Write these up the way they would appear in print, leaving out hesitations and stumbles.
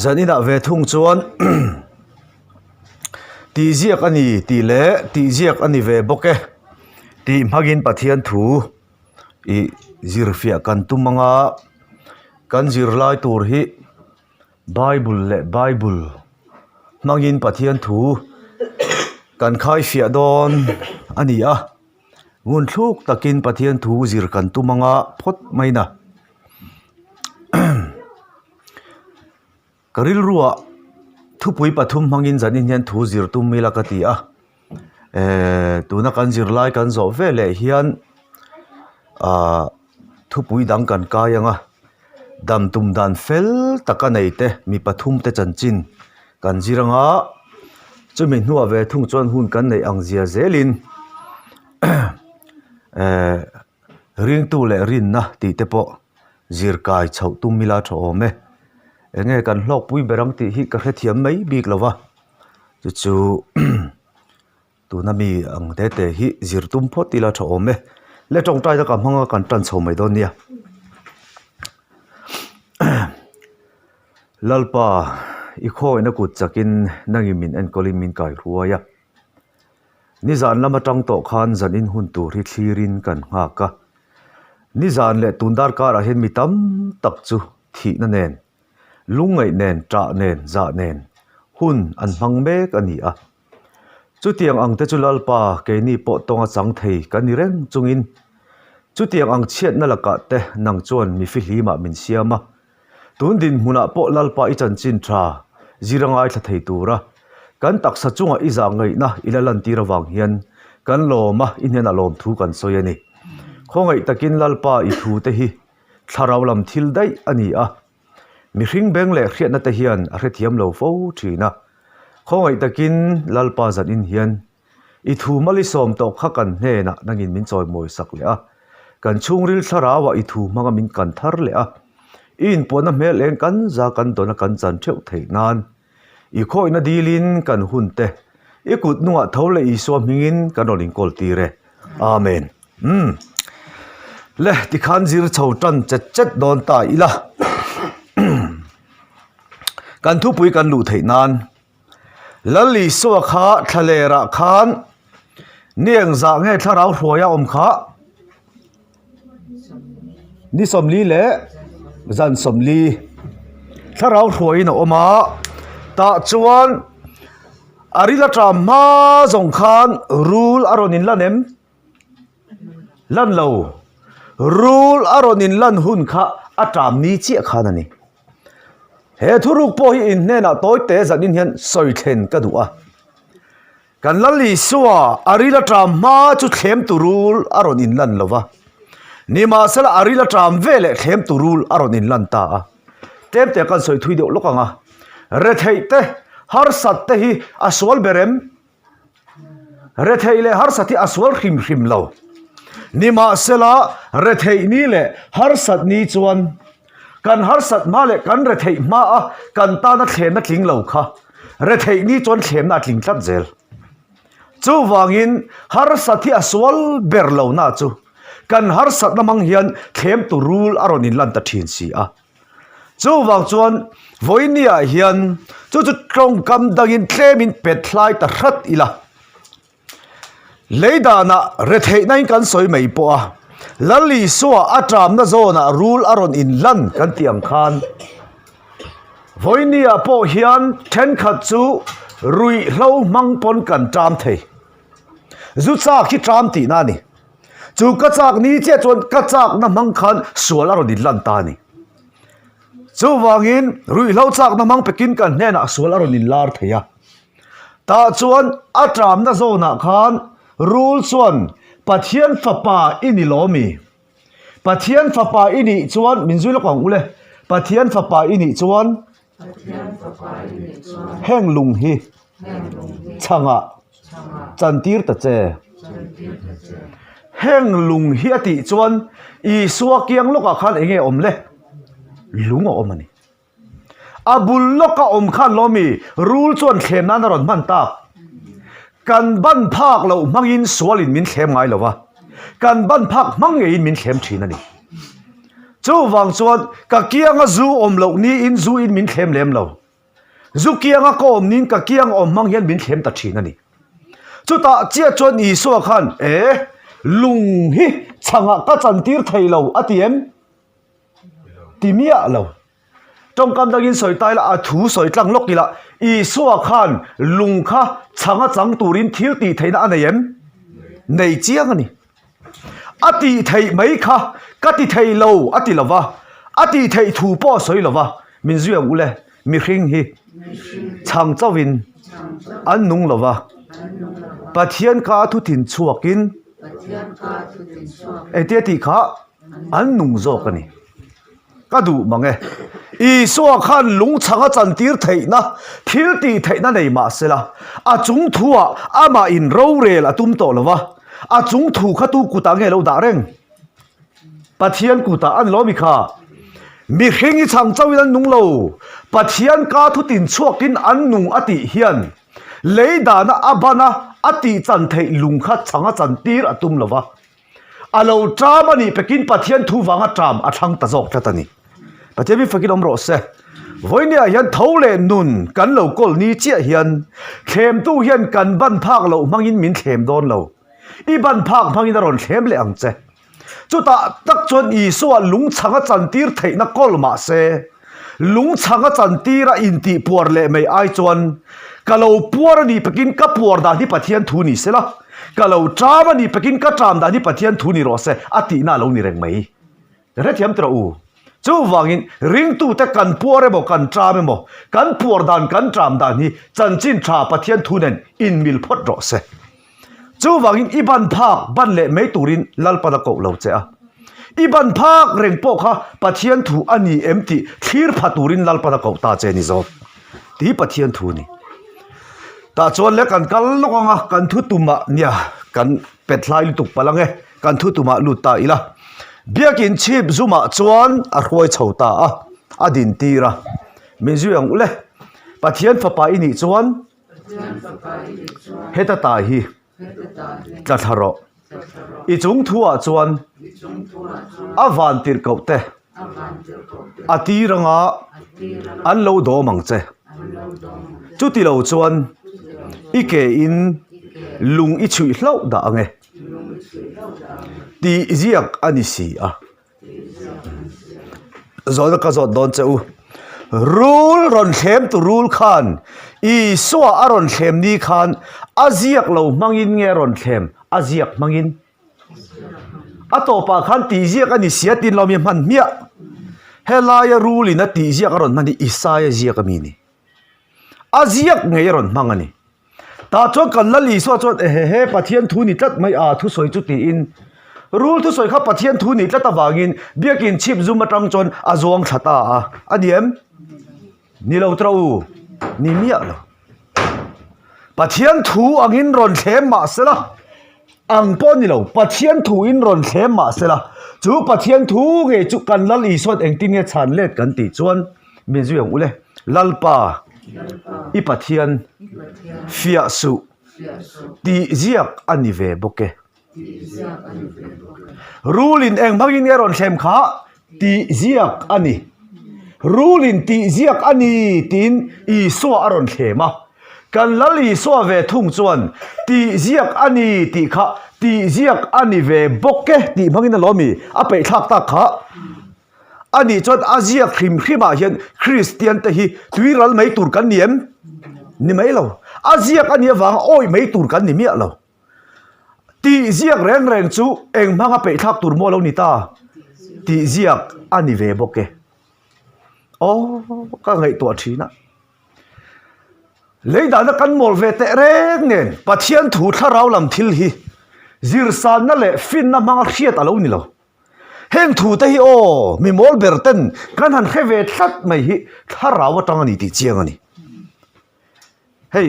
Zan inah ve thung chuan tih ziak a ni tih leh tih ziak a ni ve bawk e tih hmangin Pathian thu ih zir fiah kan tum ang a kan zirlai tur hi Bible leh Bible hmangin Pathian thu kan khai fiah dawn a ni a. Ngun thluk takin Pathian thu zir kan tum anga phawt mai na. Ka rilruah thupui pathum hmangin zanin hian thu zir tum ila ka ti a. Ehh tuna kan zirlai kan zawh veleh hian ahh thupui dang kan kai ang a. Dam tum dan fel taka nei te mi pathum te chanchin kan zir ang a, chumi hnuah ve thung chuan hun kan neih ang zia zelin ehh ringtu leh rinna tih te pawh zir kai chhoh tum ila tha awm e. Enge kan hlawkpui ber ang tih hi ka hrethiam mai bik lo va, chu chu. Tuna mi ang te te hi zir tum phawt ila tha awm e. Le tawngtai taka hmanga kan tan chho mai dawn nia. Lalpa i khawina kut chakin nangin min enkawlin min kai hruai a. Nizan lam atang tawh khan zanin hun tur hi thlirin kan nghak a. Nizan leh tun darkarah hian mi tam tak chu thihna nen lungngaih nen ṭah nen zah nen hun an hmang mek a ni a. Chutiang ang te chu Lalpa keini pawh tawnga chang thei kan ni reng chungin chutiang ang chhiatna lakah te nang chuan mi fihlimah min siam a. Tun dinhmunah pawh Lalpa i chanchin tha zir a ngaithla thei tura kan taksa chunga i zah ngaihna i la lantir avang hian kan lawm a, i hnenah lawmthu kan sawi a ni. Khawngaih takin Lalpa i thu te hi thlarau lam thil daih a ni a. Mihring beng leh hriatna te hian a hrethiam lo fo thin a. Khawngaih takin Lalpa zanin hian i thu mal i sawm tawh kha kan hnenah nangin min chawimawi sak leh a. Kan chhungril thlarauah i thu hmanga min kan thar leh a. I inpuanna hmel eng kan za kan dawna kan chan theuh theih nan i khawihna dilin kan hun te i kut hnungah tho leh Isua hmingin kan rawn inkawl tir e. Amen. Umm. Le tikhan zir chho tan chet chet dawn ta ila. Kan thupui kan luh theih nan Lal Isua kha thlalerah khan ni engzah nge thlarau hruaia awm kha ni 40 leh zan 40 thlarau hruaiin a awm a tah chuan a ril aṭam hma zawng khan rul a rawn inlan em? Lan lo. Rul a rawn inlan hun kha a ṭam ni chiah khan a ni. He thuruk pawh hi in hnenah tawi te zanin hian sawi thlen ka duh a. Kan Lal Isua a ril a ṭam hma chu thlem tu rul a rawn inlan lo va. Nimahsela a ril a ṭam veleh thlem tu rul a rawn inlan ta a. Tlem te kan sawi thui deuh lawk ang a. Retheih te, harsat te hi a sual ber em? Retheih leh harsat hi a sual hrim hrim lo. Nimahsela retheih ni leh harsat ni chuan kan harsat hma leh kan retheih hma a kan tana thlemna tling lo kha retheih ni chuan thlemna a tling tlat zel. Chuvangin harsat hi a sual ber lo na chu kan harsatna hmang hian thlem tu rul a rawn inlan ta thin si a. Chuvang chuan vawinia hian chu chu tawngkam dangin tlemin pet hlai ta hrat ila. Lei danah retheihna in kan sawi mai pawh a, Lal Isua a ṭamna zawnah rul a rawn inlan kan tih ang khan vawinia pawh hian ṭhenkhat chu ruihhlo hmang pawn kan ṭam thei. Zu chak hi ṭam tihna a ni. Chu ka chak ni chiah chuan ka chakna hmang khan sual a rawn inlan ta a ni. Chuvangin ruihhlo chakna hmang pekin kan hnenah sual a rawn inlar thei a. Tah chuan a ṭamna zawnah khan rul chuan Pathian fapa i ni lo mi? Pathian fapa i nih chuan min zui lawk ang u le. Pathian fapa i nih chuan heng lung hi chhangah chantir ta che. Heng lung hi a tih chuan Isua kiang lawkah khan eng nge awm le? Lung a awm a ni. A bul lawka awm khan lo mi rul chuan thlem nan a rawn hman tak. Kan ban phak loh hmangin sualin min thlem ngai lo va, kan ban phak hmang ngeiin min thlem thin a ni. Chuvang chuan ka kianga zu awm loh niin zu in min thlem lem lo. Zu kianga ka awm niin ka kiang awm hmang hian min thlem ta thin a ni. Chutah chiah chuan Isua khan, E, lung hi chhangah ka chantir thei lo a ti em? Ti miah lo. Tawngkam dangin sawi ta ila, a thu sawi tlang lawk ila, Isua khan lung kha chhanga chang turin thil tih theihna a nei em? Nei chiang a ni. A tih theih mai kha ka ti thei lo a ti lo va, a tih theih thu pawh a sawi lo va, min zui ang ule, mihring hi chhang chauhin an nung lo va, Pathian ka thuthin chhuakin engtia tih kha an nung zawk a ni. Ka duh mang e. Isua khan lungchhang a chantir theihna, thil tih theihna nei mah sela, a chung thuah amah in rorel a tum tawh lo va, a chung thu kha tu kutah nge lo dah reng? Pathian kutah a ni lo mi kha. Mihring i chhang chauhin an nung lo, Pathian ka thutin chhuakin an nung a tih hian lei dana a bana a tih chan theih lung kha chhang a chantir a tum lo va. A lo ṭam a nih pekin Pathian thu vanga ṭam a thlang ta zawk tlat a ni. Pathian mi fakin awm rawh se. Vawinia hian tho leh nun kan lo kawl ni chiah hian thlemtu hian kan ban phak loh hmangin min thlem dawn lo. I ban phak hmangin a rawn thlem leh ang che. Chutah tak chuan Isua lungchhang a chantir theihna kawl mah se, Lungchhang a chantir a intih puar leh mai ai chuan ka lo puar a nih pekin ka puar dan hi Pathian thu ni se la, ka lo ṭam a nih pekin ka ṭam dan hi Pathian thu ni rawh se a tihna a lo ni reng mai. Ka hrethiam tawh u. Chuvangin ringtute kan puar emaw kan ṭam emaw kan puar dan kan ṭam dan hi chanchin ṭha Pathian thu nen inmil phawt rawh se. Chuvangin i ban phak ban leh mai turin Lalpan a koh lo che a. I ban phak reng pawh kha Pathian thu a ni em tih thlir pha turin Lalpan a koh ta che ni zawk tih Pathian thu a ni. Tah chuan le kan kal lawk ang a, kan thu tumah nia kan pet hlai lutuk palh ang e, kan thu tumah lut ta ila. Biakin chhip zumah chuan a hruai chho ta a, a din tir a. Min zui ang ule, Pathian fapa i nih chuan Heta ta hi tla thla rawh. I chung thuah chuan a van tirhkoh te a tir anga an lo dawm ang che. Chuti lo chuan i ke in lung i chhuih hlauh dah ang e tih ziak a ni si a. Zawhna ka zawt dawn che u. Rul rawn thlem tu rul khan Isua a rawn thlem ni khan a ziak lo hmangin nge a rawn thlem? A ziak hmangin. A tawpah khan tih ziak a ni sia tin lo mi hman hmiah. Helaia rulin a tih ziak a rawn hman hi Isaia ziak a mi ni. A ziak ngei a rawn hmang a ni. Tah chuan kan Lal Isua chuan ehehe Pathian thu ni tlat mai a thusawi chu tiin rul thusawi kha Pathian thu ni tlat avangin biakin chhip zum atang chuan a zuang thla ta a, a ni em? Ni lo tawh u, ni miah lo. Pathian thu angin rawn thlem mah sela, ang pawh ni lo, Pathian thu in rawn thlem mah sela, chu Pathian thu ngei chu kan Lal Isua'n engtin nge chhan let kan tih chuan min zui ang ule, Lalpa, i Pathian fiah suh tih ziak a ni ve bawk e. Rulin eng hmangin nge rawn thlem kha tih ziak a ni. Rulin tih ziak a ni tiin Isua a rawn thlem a. Kan Lal Isua ve thung chuan tih ziak a ni tih kha tih ziak a ni ve bawk e tih hmangin a lawm i a peihthlak tak kha. A nih chuan a ziak hrim hrimah hian Kristian te hi tui ral mai tur kan ni em? Ni mai lo. A ziak a nih avanga awih mai tur kan ni miah lo. Tih ziak reng reng chu eng hmanga peihthlak tur maw lo ni ta? Tih ziak a ni ve bawk e. Aw, ka ngaihtuah thin a. Lei dahna kan mawl ve teh reng nen Pathian thu thlarau lam thil hi zirsanna leh finna hmanga hriat a lo ni lo. Heng thu te hi aw, mi mawl ber ten kan han hre ve tlat mai hi thlarau atang a ni tih chiang a ni. Hei,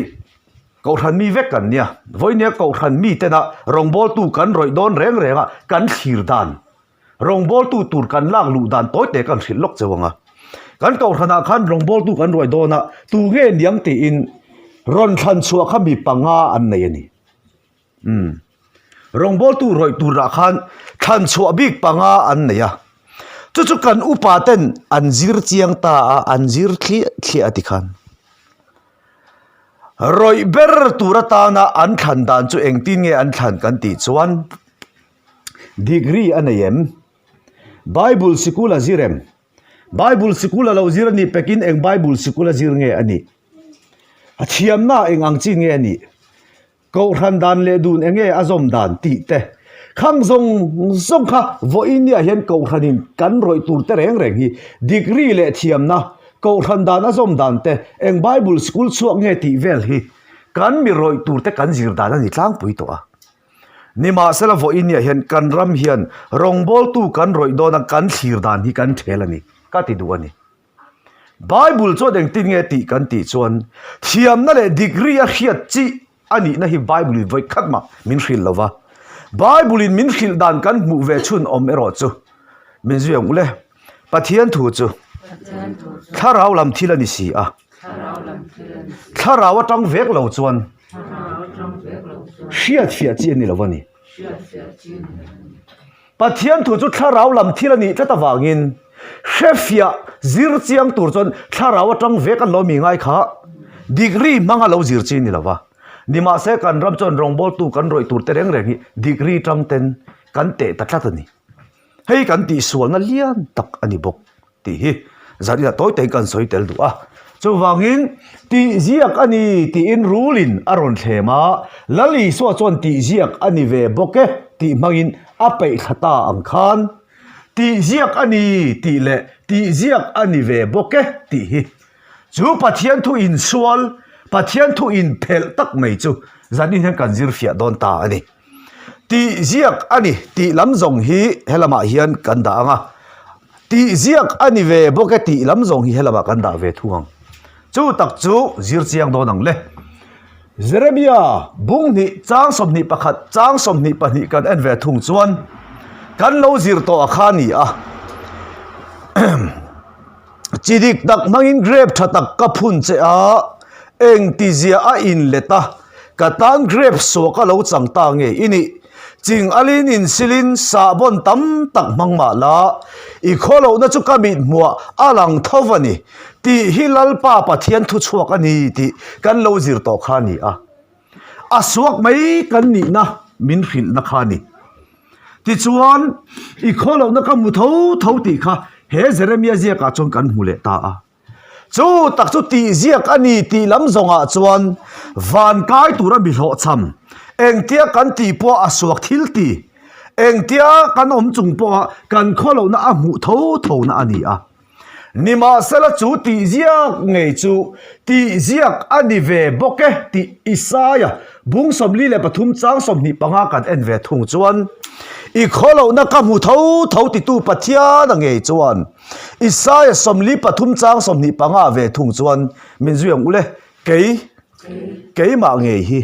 Kohhran mi vek kan nia. Vawinia Kohhran mi tena rawngbawltu kan rawih dawn reng reng a, kan thlir dan, rawngbawltu tur kan lak luh dan tawi te kan hrilh lawk cheu ang a. Kan Kohhranah khan rawngbawltu kan rawih dawn a, tu nge niang tiin rawn thlan chhuah kha mi panga an nei a ni. Umm. Rawngbawltu rawih turah khan thlan chhuah bik panga an nei a. Chu chu kan upa ten an zir chiang ta a, an zir thliah thliah a tikhan. Rawih ber tur atana an thlan dan chu engtin nge an thlan kan tih chuan degree a nei em? Bible sikul a zir em? Bible sikul a lo zir a nih pekin eng Bible sikul a zir nge a nih? A thiamna eng ang chi nge a nih? Kohhran dan leh dun enge a zawm dan tih te khang zawng zawng kha vawiin niah hian kohhranin kan rawih tur te reng reng hi degree leh thiamna kohhran dan a zawm dan te eng Bible school chhuak nge tih vel hi kan mi rawih tur te kan zir dan a ni tlangpui tawh a. Nimahsela vawiin niah hian kan ram hian rawngbawltu kan rawih dawna kan thlir dan hi kan thel a ni ka ti duh a ni. Bible chuan engtin nge tih kan tih chuan thiamna leh degree a hriat chi a nihna hi Bible in vawi khat mah min hrilh lo va. Bible in min hrilh dan kan hmuh ve chhun awm erawh chu min zui ang ule. Pathian thu chu thlarau lam thil a ni si a. Thlarau atang vek lo chuan hriat fiah chi a ni lo a ni. Pathian thu chu thlarau lam thil a nih tlat avangin hrefiah zir chiang tur chuan thlarau atang vek an lo mi ngai kha degree hmanga lo zir chi ni lova. Nimahse kan ram chuan rawngbawltu kan rawih tur te reng reng hi degree tang ten kan teh ta tlat a ni. Hei kan tihsualna lian tak a ni bawk. Tih hi Zarina tawi tawiin kan sawi tel duh a. Chuvangin tih ziak a ni tiin rulin a rawn thlem a, Lal Isua chuan tih ziak a ni ve bawk e tih hmangin a peih thla ta ang khan tih ziak a ni tih leh tih ziak a ni ve bawk e tih hi chu Pathian thu insual, Pathian thu inphelh tak mai chu zanin hian kan zir fiah dawn ta a ni. Tih ziak a ni tih lam zawng hi helamah hian kan dah ang a, tih ziak a ni ve bawk e tih lam zawng hi helamah kan dah ve thung ang. Chu tak chu zir chiang dawn ang le. Jeremia bung hnih chang 21 chang 22 kan en ve thung chuan kan lo zir tawh a kha ni a. Chi dik tak hmangin grape tha tak ka phun che a, engtizia a inlet a, ka tan grape suak a lo chang ta nge i nih? Ching alin insilin sahbawn tam tak hmang mah la, i khawlohna chu ka mit hmuah a lang tho a ni, tih hi Lalpa Pathian thuchhuak a ni tih kan lo zir tawh kha a ni a. A suak mai kan nihna min hrilhna kha a ni. Tichuan, i khawlohna ka hmu tho tho tih kha he Jeremia ziakah chuan kan hmu leh ta a. Chu tak chu tih ziak a ni tih lam zawngah chuan van kai tura mi hlawhchham, engtia kan tih pawha a suak thil ti, engtia kan awm chung pawha kan khawlohna a hmuh tho thona a ni a. Nimahsela chu tih ziak ngei chu tih ziak a ni ve bawk e tih Isaia bung 43 chang 25 kan en ve thung chuan i khawlohna ka hmu tho tho titu Pathiana ngei chuan Isaia 43 chang 25 ve thung chuan min zui ang ule kei keimah ngei hi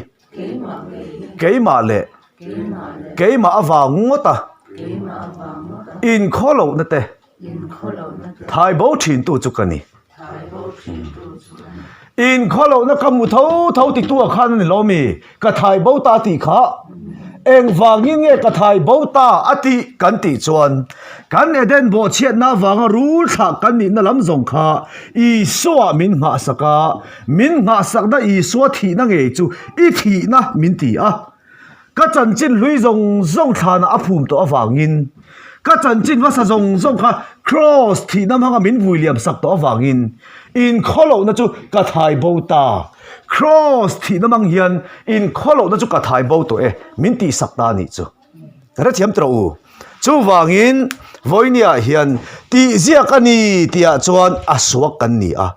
keimah leh keimah avang ngawt a inkhawlohna te Thai bo thintu chu ka ni. Inkhawlohna ka hmu tho tho titu ah khan a ni lo mi? Ka thai bo ta tih kha engvangin nge ka thai bo ta a tih kan tih chuan kan Eden bawhchhiatna avanga rul thlah kan nihna lam zawng kha Isua min nghahsak a, min nghahsakna Isua thihna ngei chu i thihna min ti a. Ka chanchin hlui zawng zawng thlanah a phum tawh avangin, ka chanchin hmasa zawng zawng kha Kraws thihna hmanga min vui liam sak tawh avangin, inkhawlohna chu ka thai bo ta. Kraws thihna hmang hian inkhawlohna chu ka thai bo tawh e, min tihsak ta a nih chu. Ka hrethiam tawh u. Chuvangin, vawinia hian tihziak a ni tihah chuan a suak kan ni a.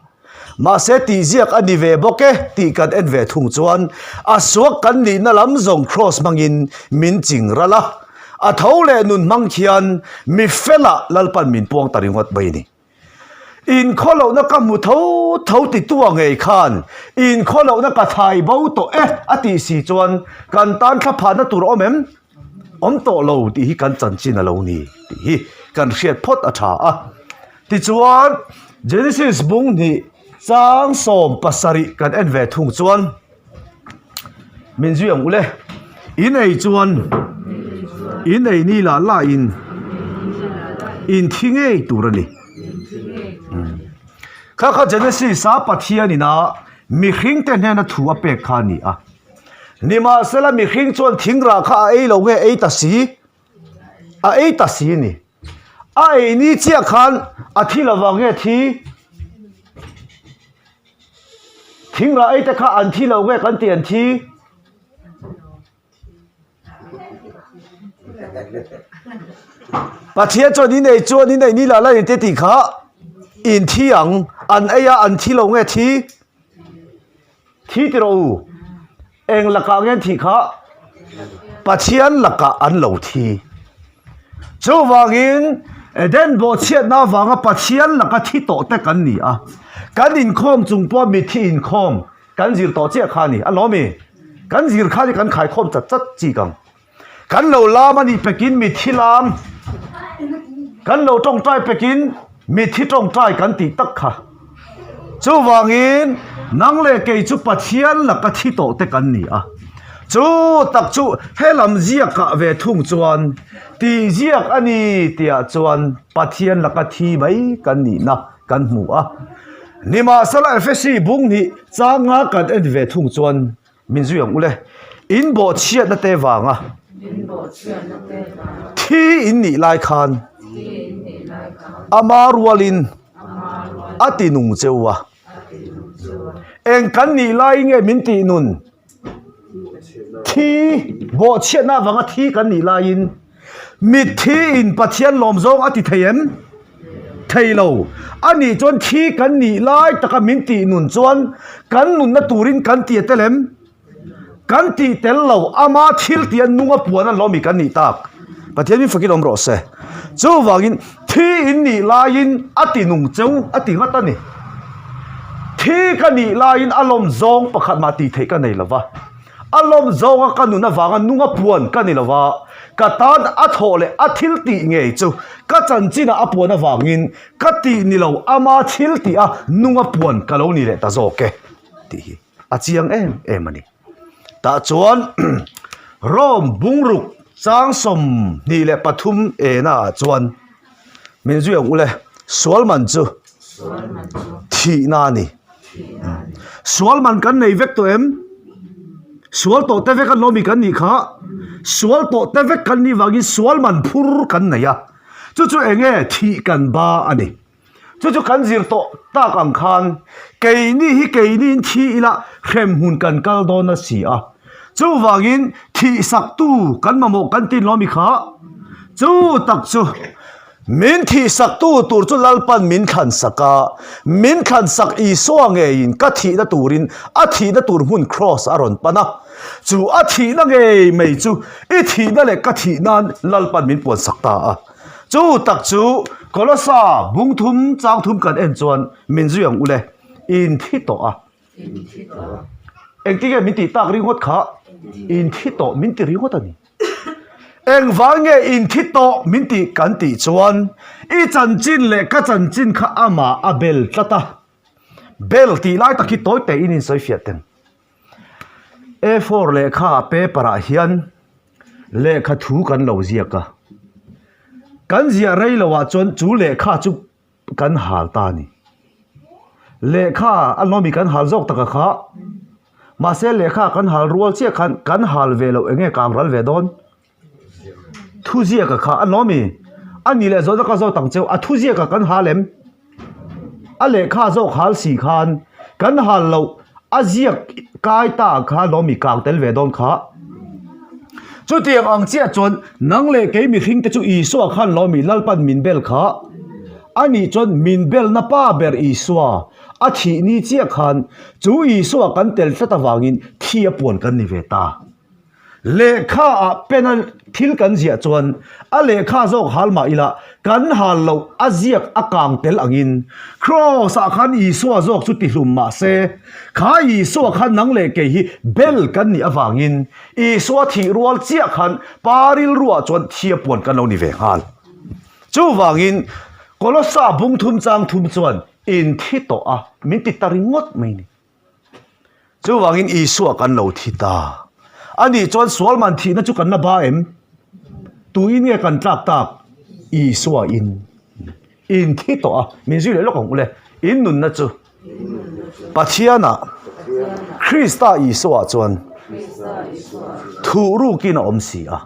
Mahse tih ziak a ni ve bawk e tih kan en ve thung chuan a suak kan nihna lam zawng kraws hmangin min ching ral a, a tho leh nun hmang khian mi felah Lalpan min puang ta ringawt mai a ni. Inkhawlohna ka hmu tho tho titua ngei khan inkhawlohna ka thai bo tawh e a tih si chuan kan tan thlaphahna tur a awm em? Awm tawh lo tih hi kan chanchin a lo ni tih hi kan hriat phawt a tha a. Tichuan, Genesis bung hnih chang 17 kan en ve thung chuan min zui ang ule. In ei chuan in ei ni lah lah in. In thi ngei tur a ni. Kha kha Genesis-a Pathianin a mihringte hnena thu a pek kha a ni a. Nimahsela mihring chuan thingrah kha a ei lo nge ei ta si? A ei ta si a ni. A ei ni chiah khan a thi lo vang nge thi? Thingrah ei te kha an thi lo nge kan ti an thi? Pathian chuan in ei chuan in ei ni lah la in te tih kha in thi ang an ei a an thi lo nge thi? Thi ti rawh u. Eng lakah nge an thih kha? Pathian lakah an lo thi. Chuvangin Eden bawhchhiatna avanga Pathian laka thi tawh te kan ni a. Kan inkhawm chung pawh mitthi inkhawm kan zir tawh chiah kha a ni. A lawm i? Kan zir kha hi kan khaikhawm chat chat chik ang. Kan lo lam a nih pekin mitthi lam, kan lo tawngtai pekin mitthi tawngtai kan tih tak kha. Chuvangin nang leh kei chu Pathian laka thi tawh te kan ni a. Chu tak chu he lam ziakah ve thung chuan tih ziak a ni tihah chuan Pathian laka thi mai kan nihna kan hmu a. Nimahsela Efesi bung hnih changa kan en ve thung chuan Min zui ang ule, in bawhchhiatna te vanga thi in nih lai khan ama rualin a ti nung cheu a. Eng kan nih lai nge min tih nun? Thi, bawhchhiatna avanga thi kan nih laiin Mitthi in Pathian lawm zawng a ti thei em? Thei lo. A nih chuan thi kan nih lai taka min tih nun chuan kan nunna turin kan ti a tel em? Kan tih tel lo, ama thil tih a nung a puan a lawmi kan nih tak. Pathian min fakin awm rawh se. Chuvangin thi in nih laiin a ti nung cheu a ti ngat a ni. Thi ka nih laiin a lawm zawng pakhat mah tih theih ka nei lo va. A lawm zawnga ka nun avanga nunga puan ka ni lova, ka tan a thawh leh a thil tih ngei chu ka chanchinah a puan avangin ka tih ni lo ama thil tih a nunga puan ka lo ni leh ta zawk e tih hi a chiang em em a ni. Tah chuan Rome bungruk chang 23 ena ah chuan Min zui ang ule, sual man chu thihna a ni. Sual man kan nei vek tawh em? Sual tawh te vek an lawmi kan nih kha. Sual tawh te vek kan nih vangin sual man phur kan nei a. Chu chu eng nge thih kan ba a ni. Chu chu kan zir tawh tak ang khan keini hi keiniin thi ila hremhmun kan kal dawn a si a. Chuvangin thihsaktu kan mamawh kan tin lawmi kha chu tak chu min thihsaktu tur chu Lalpan min thlansak a, min thlansak Isua ngeiin ka thihna turin a thihna tur hmun kraws a rawn pan a, chu a thihna ngei mai chu i thihna leh ka thih nan Lalpan min puansak ta a. Chu tak chu Kolosa bungthum changthum kan en chuan min zui ang ule, in thi tawh a. Engtin nge min tih tak ringawt kha? In thi tawh min ti ringawt a ni. Engvang nge in thi tawh min tih kan tih chuan i chanchin leh ka chanchin kha amah a bel tlat a. Bel tih lai tak hi tawi tein in sawi fiah teng. A4 lehkha paper ah hian lehkha thu kan lo ziak a. Kan ziah rei loh ah chuan chu lehkha chu kan hal ta a ni. Lehkha a lawmi kan hal zawk taka kha mahse lehkha kan hal rual chiah khan kan hal ve loh eng nge kang ral ve dawn thuziaka kha a lawmi a nih leh zawhna ka zawt ang cheu a thuziaka kan hal em a lehkha zawk hal si khan kan hal loh A ziak kai ta kha lawmi kang tel ve dawn kha. Chutiang ang chiah chuan nang leh kei mihring te chu Isua khan lawmi Lalpan min bel kha. A nih chuan min belna pa ber Isua a thih ni chiah khan chu Isua kan tel tlat avangin thi a puan kan ni ve ta. Lehkha ah pen a thil kan ziah chuan a lehkha zawk hal mah ila kan hal loh a ziak a kang tel angin Kraws ah khan Isua zawk chu tihlum mah se kha Isua khan nang leh kei hi bel kan nih avangin Isua thih rual chiah khan pa rilruah chuan thia puan kan lo ni ve nghal. Chuvangin Kolossa bung thum chang thum chuan in thi tawh a min ti ta ringawt mai ni. Chuvangin Isua kan lo thi ta. A nih chuan sual man thihna chu kan la ba em? Tuin nge kan tlak tak? Isua in. In thi tawh a, min zui leh lawk ang u le. In nunna chu Pathianah Krista Isuaah chuan thuhrukin a awm si a.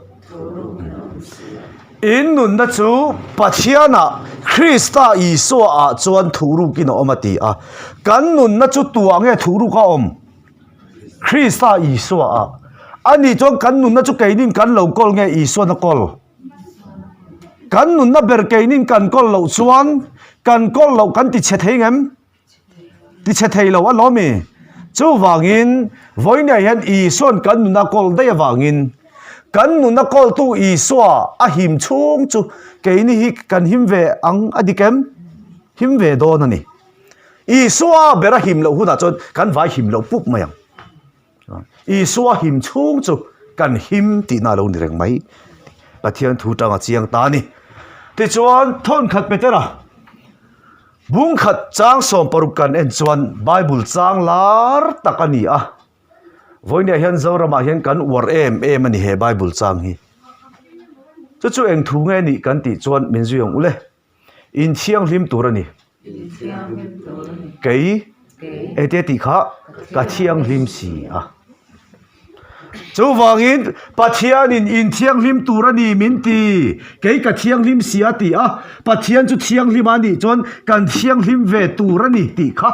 In nunna chu Pathianah Krista Isuaah chuan thuhrukin a awm a ti a. Kan nunna chu tuah nge thuhruk a awm? Krista Isuaah. Ani chuan kan nunna chu keinin kan lo kawl nge Isuan a kawl? Kan nunna ber keinin kan kawl loh chuan kan kawl loh kan ti chhe thei ngem? Ti chhe thei lo a lawm i. Chuvangin vawiinah hian Isua'n kan nunna kawl daih avangin kan nunna kawltu Isua a him chhung chu keini hi kan him ve ang a dik em? Him ve dawn a ni. Isua ber a him loh hunah chuan kan vai him loh pup mai ang. Isua him chhung chu kan him tihna a lo ni reng mai. Pathian thu tang a chiang ta a ni. Tichuan, thawnkhat Petera bungkhat chang 16 kan en chuan Bible chang lar tak a ni a. Vawinia hian Zoramah hian kan uar em em a ni he Bible chang hi. Chu chu eng thu nge nih kan tih chuan min zui ang u le. In thianghlim tur a ni. Kei ete tih kha ka thianghlim si a. Chuvangin Pathianin in thianghlim tur a ni min ti. Kei ka thianghlim si a ti a. Pathian chu thianghlim a nih chuan kan thianghlim ve tur a ni tih kha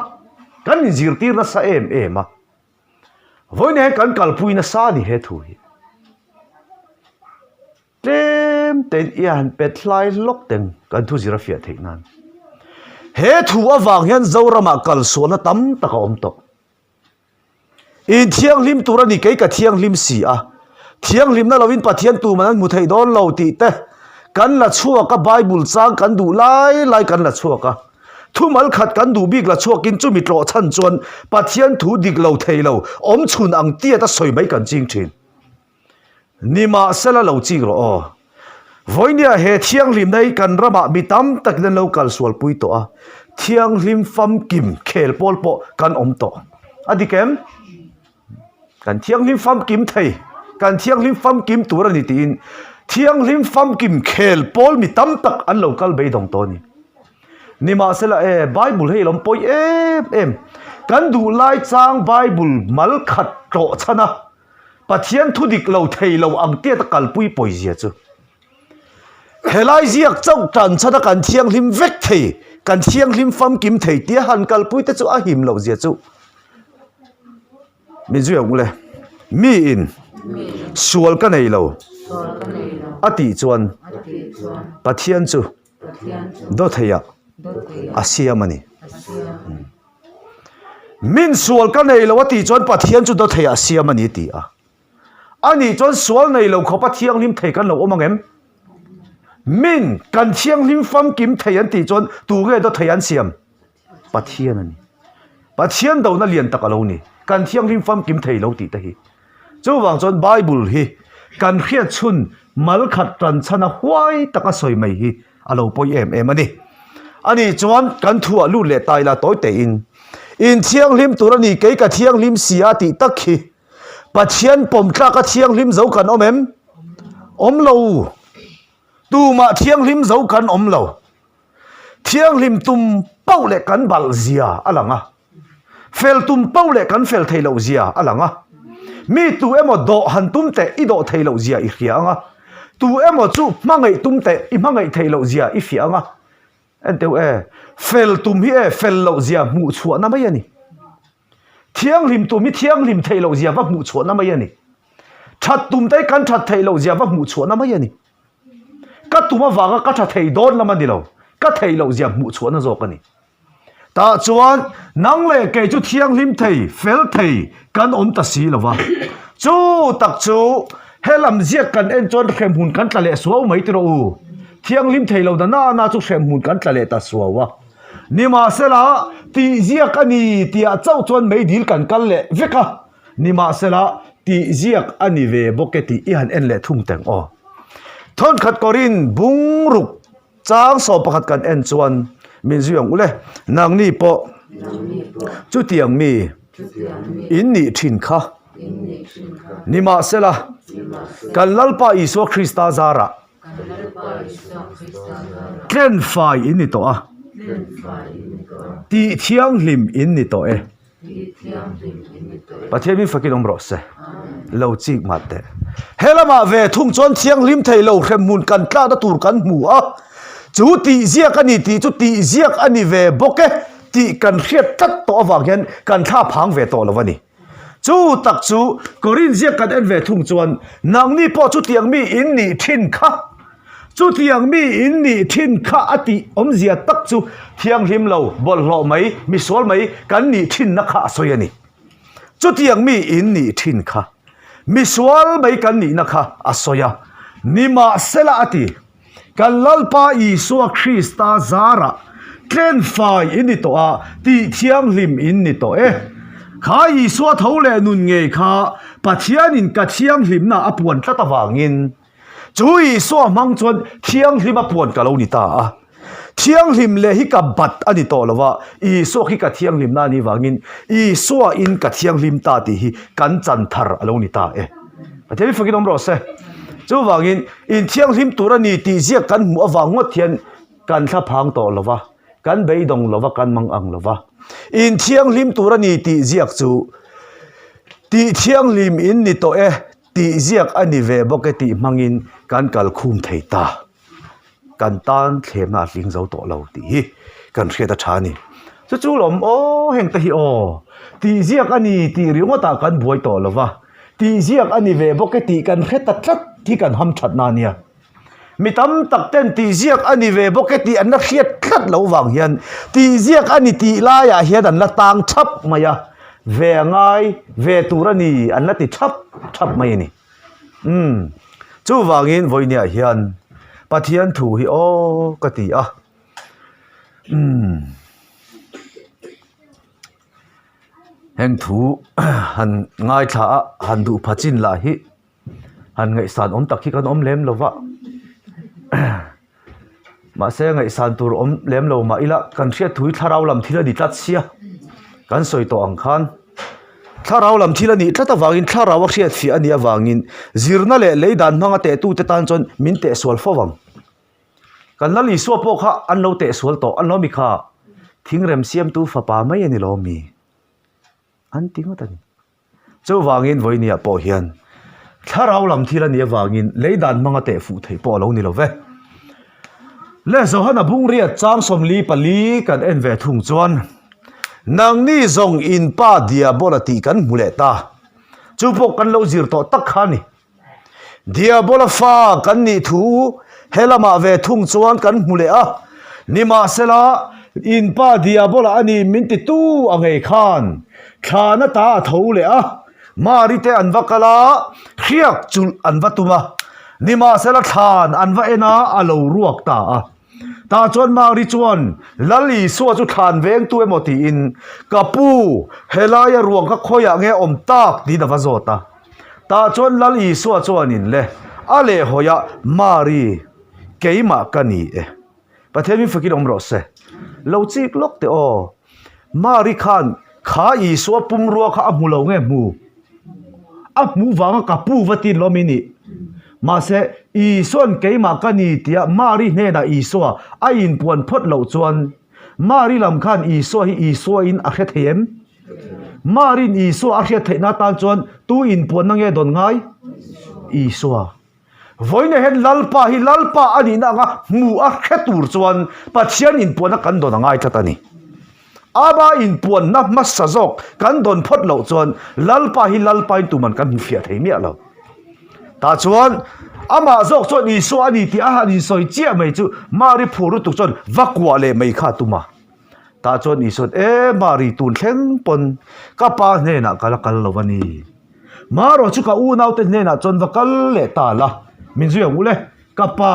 kan inzirtir nasa em em a. Vawiin hian kan kalpui nasa a ni he thu hi. Tlem tein i han pet hlai hlawk teng kan thu zir a fiah theih nan. He thu avang hian Zoramah kalsualna tam tak a awm tawh. In thianghlim tur a ni kei ka thianghlim si a, thianghlimna lovin Pathian tuman an hmu thei dawn lo tih te kan la chhuak a, Bible chang kan duh lai lai kan la chhuak a, thumal khat kan duh bik la chhuakin chumi tlawh chhan chuan Pathian thu dik lo thei lo awmchhun ang tiat a sawi mai kan ching thin. Nimahsela lo chik rawh aw. Vawinia he thianghlimna hi kan ramah mi tam takin an lo kal sualpui tawh a, thianghlim famkim khel pawl pawh kan awm tawh. A dik em? Kan thianghlim famkim thei, kan thianghlim famkim tur a ni tiin thianghlim famkim khel pawl mi tam tak an lo kal beidawng tawh a ni. Nimahsela e, Bible hei lawm pawi em em. Kan duh lai chang Bible mal khat tlawh chhan a, Pathian thu dik lo thei lo ang tiat a kalpui pawizia chu. Helai ziak chauh tan chhan a kan thianghlim vek thei, kan thianghlim famkim thei tia han kalpui te chu a him loh zia chu. Min zui ang ule, mi in sual ka nei lo a tih chuan Pathian chu dawtheiah a siam a ni. Min sual ka nei lo a tih chuan Pathian chu dawtheiah a siam a ni ti a. A nih chuan sual nei lo khawpa thianghlim thei kan lo awm ang em? Min kan thianghlim famkim thei an tih chuan tu nge dawthei an siam? Pathian a ni. Pathian dona lian tak a lo ni. Kan thianghlim famkim thei lo tih te hi. Chuvang chuan Bible hi kan hriat chhun mal khat tan chhan a huai taka sawi mai hi a lo pawi em em a ni. Ani chuan kan thuah lut leh ta ila tawi tein, In thianghlim tur a ni, kei ka thianghlim si a tih tak hi Pathian pawm tlaka thianghlim zo kan awm em? Awm lo. Tumah thianghlim zo kan awm lo. Thianghlim tum pauh leh kan balh zia a lang a. Fel tum pauh leh kan fel thei loh zia a lang a. Mi tu emaw dawh han tum teh i dawh thei loh zia i hria ang a. Tu emaw chu hmangaih tum teh i hmangaih thei loh zia i fiah ang a. Enteu e, fel tum hi e fel loh zia hmuh chhuahna mai a ni. Thianghlim tum hi thianghlim theih loh zia va hmuh chhuahna mai a ni. That tum te hi kan that theih loh zia va hmuh chhuahna mai a ni. Ka tum avanga ka tha thei dawn lam a ni lo, ka theih loh zia hmuh chhuahna zawk a ni. Tah chuan nang leh kei chu thianghlim thei, fel thei kan awm ta si lo va. Chu tak chu helam ziak kan en chuan hremhmun kan tla leh suau mai tiraw u. Thianghlim thei lo na na na chu hremhmun kan tla leh ta suau a. Nimahsela, tih ziak a ni tihah chauh chuan meidil kan kal leh vek a. Nimahsela, tih ziak a ni ve bawk e tih i han en leh thung teng aw. Thawnkhat kawrin bungruk Chang 11 kan en chuan min zui ang ule, nangni pawh chutiang mi in nih thin kha. Nimahsela, kan Lalpa Isua Krista zarah. Tlenfai in ni tawh a. Tih thianghlim in ni tawh e. Pathian min fakin awm rawh se. Lo chik mah teh. He lamah ve thung chuan thianghlim thei lo hremhmun kan tlakna tur kan hmu a. Chu tih ziak a ni tih chu tih ziak a ni ve bawk e tih kan hriat tlat tawh avang hian kan thla phang ve tawh lo a ni. Chu tak chu Korin ziak kan en ve thung chuan nangni pawh chutiang mi in nih thin kha, chutiang mi in nih thin kha a tih awmzia tak chu thianghlim lo, bawlhhlawh mai, misual mai kan nih thinna kha a sawi a ni. Chutiang mi in nih thin kha, misual mai kan nihna kha a sawi a, nimahsela a ti. Kan Lalpa Isua Krista zarah tlenfai in ni tawh a, tih thianghlim in ni tawh e. Kha Isua tho leh nun ngei kha Pathianin ka thianghlimna a puan tlat avangin chu Isua hmang chuan thianghlim a puan ka lo ni ta a. Thianghlim leh hi ka bat a ni tawh lo va, Isua khi ka thianghlimna a nih vangin Isua in ka thianghlim ta tih hi kan chan thar a lo ni ta e. Pathian hi fakin awm rawh se. Chuvangin inthianghlim tur a ni tih ziak kan hmuh avang ngawt hian kan thla phang tawh lo va, kan beidawng lo va, kan mang ang lo va. Inthianghlim tur a ni tih ziak chu tih thianghlim in ni tawh e tih ziak a ni ve bawk e tih hmangin kan kal khum thei ta. Kan tan thlemna a hling zo tawh lo tih hi kan hriat a tha a ni. Chu chu lawm aw heng te hi aw tih ziak a ni tih ringawtah kan buai tawh lo va, tih ziak a ni ve bawk e tih kan hre ta tlat hi kan ham thatna a nia. Mi tam tak ten tih ziak a ni ve bawk e tih an la hriat tlat loh vang hian tih ziak a ni tih laiah hian an la tang thap mai a, ve a ngai ve tur a ni an la ti thap thap mai a ni. Umm, chuvangin vawinia hian Pathian thu hi aw ka ti a. Umm, heng thu han ngaithla a, han duh pha chin lah hi han ngaihsan awm tak hi kan awm lem lo va. Mahse ngaihsan tur awm lem lo mah ila kan hriat thui thlarau lam thil a ni tlat sia kan sawi tawh ang khan thlarau lam thil a nih tlat avangin thlarau a hriat fiah a nih avangin zirna leh lei dan hmanga tehtute tan chuan min tehsual fo ang. Kan Lal Isua pawh kha an lo tehsual tawh an lo mi kha thingrem siamtu fapa mai a ni lo mi an ti ngawt a ni. Chuvangin vawinia pawh hian thlarau lam thil a nih avangin lei dan hmanga teh fuh theih pawh a lo ni lo ve. Le Johana bungriat chang 44 kan en ve thung chuan nangni zawng in pa Diabola tih kan hmu leh ta. Chu pawh kan lo zir tawh tak kha a ni. Diabola fa kan nih thu he lamah ve thung chuan kan hmu leh a, nimahsela in pa Diabola a ni min titu a ngei khan thlana ta a tho leh a, Mari te an va kal a, hriak chulh an va tum a, nimahsela thlan an va en a, a lo ruak ta a. Tah chuan Mari chuan, Lal Isua chu thlan vengtu emaw tiin, Ka pu, helaia ruang kha khawiah nge awm tak? tiin a va zawt a. Tah chuan Lal Isua chuanin le, a lehhawiah, Mari, keimah ka ni e. Pathian min fakin awm rawh se. Lo chik lawk teh aw. Mari khan kha Isua pumrua kha a hmu lo nge hmu? A hmuh vanga ka pu va tin lawm i nih. Mahse, Isua'n keimah ka ni tia Mari hnenah Isua a inpuan phawt loh chuan Mari lam khan Isua hi Isuain a hre thei em? Mari'n Isua a hriat theihna atan chuan tu inpuanna nge dawn ngai? Isua. Vawiin hian Lalpa hi Lalpa a nihna anga hmu a hre tur chuan Pathian inpuanna kan dawn a ngai tlat a ni. Ama inpuanna hmasa zawk kan dawn phawt loh chuan Lalpa hi Lalpain tuman kan hmu fiah thei miah lo. Tah chuan amah zawk chuan Isua a ni tih a han insawi chiah mai chu Mari phur lutuk chuan va kuah leh mai kha a tum a. Tah chuan Isua'n, E Mari, tun thleng pawn ka pa hnenah ka la kal lo a ni. Marawh chu ka unaute hnenah chuan va kal leh ta la, min zui ang u le, ka pa,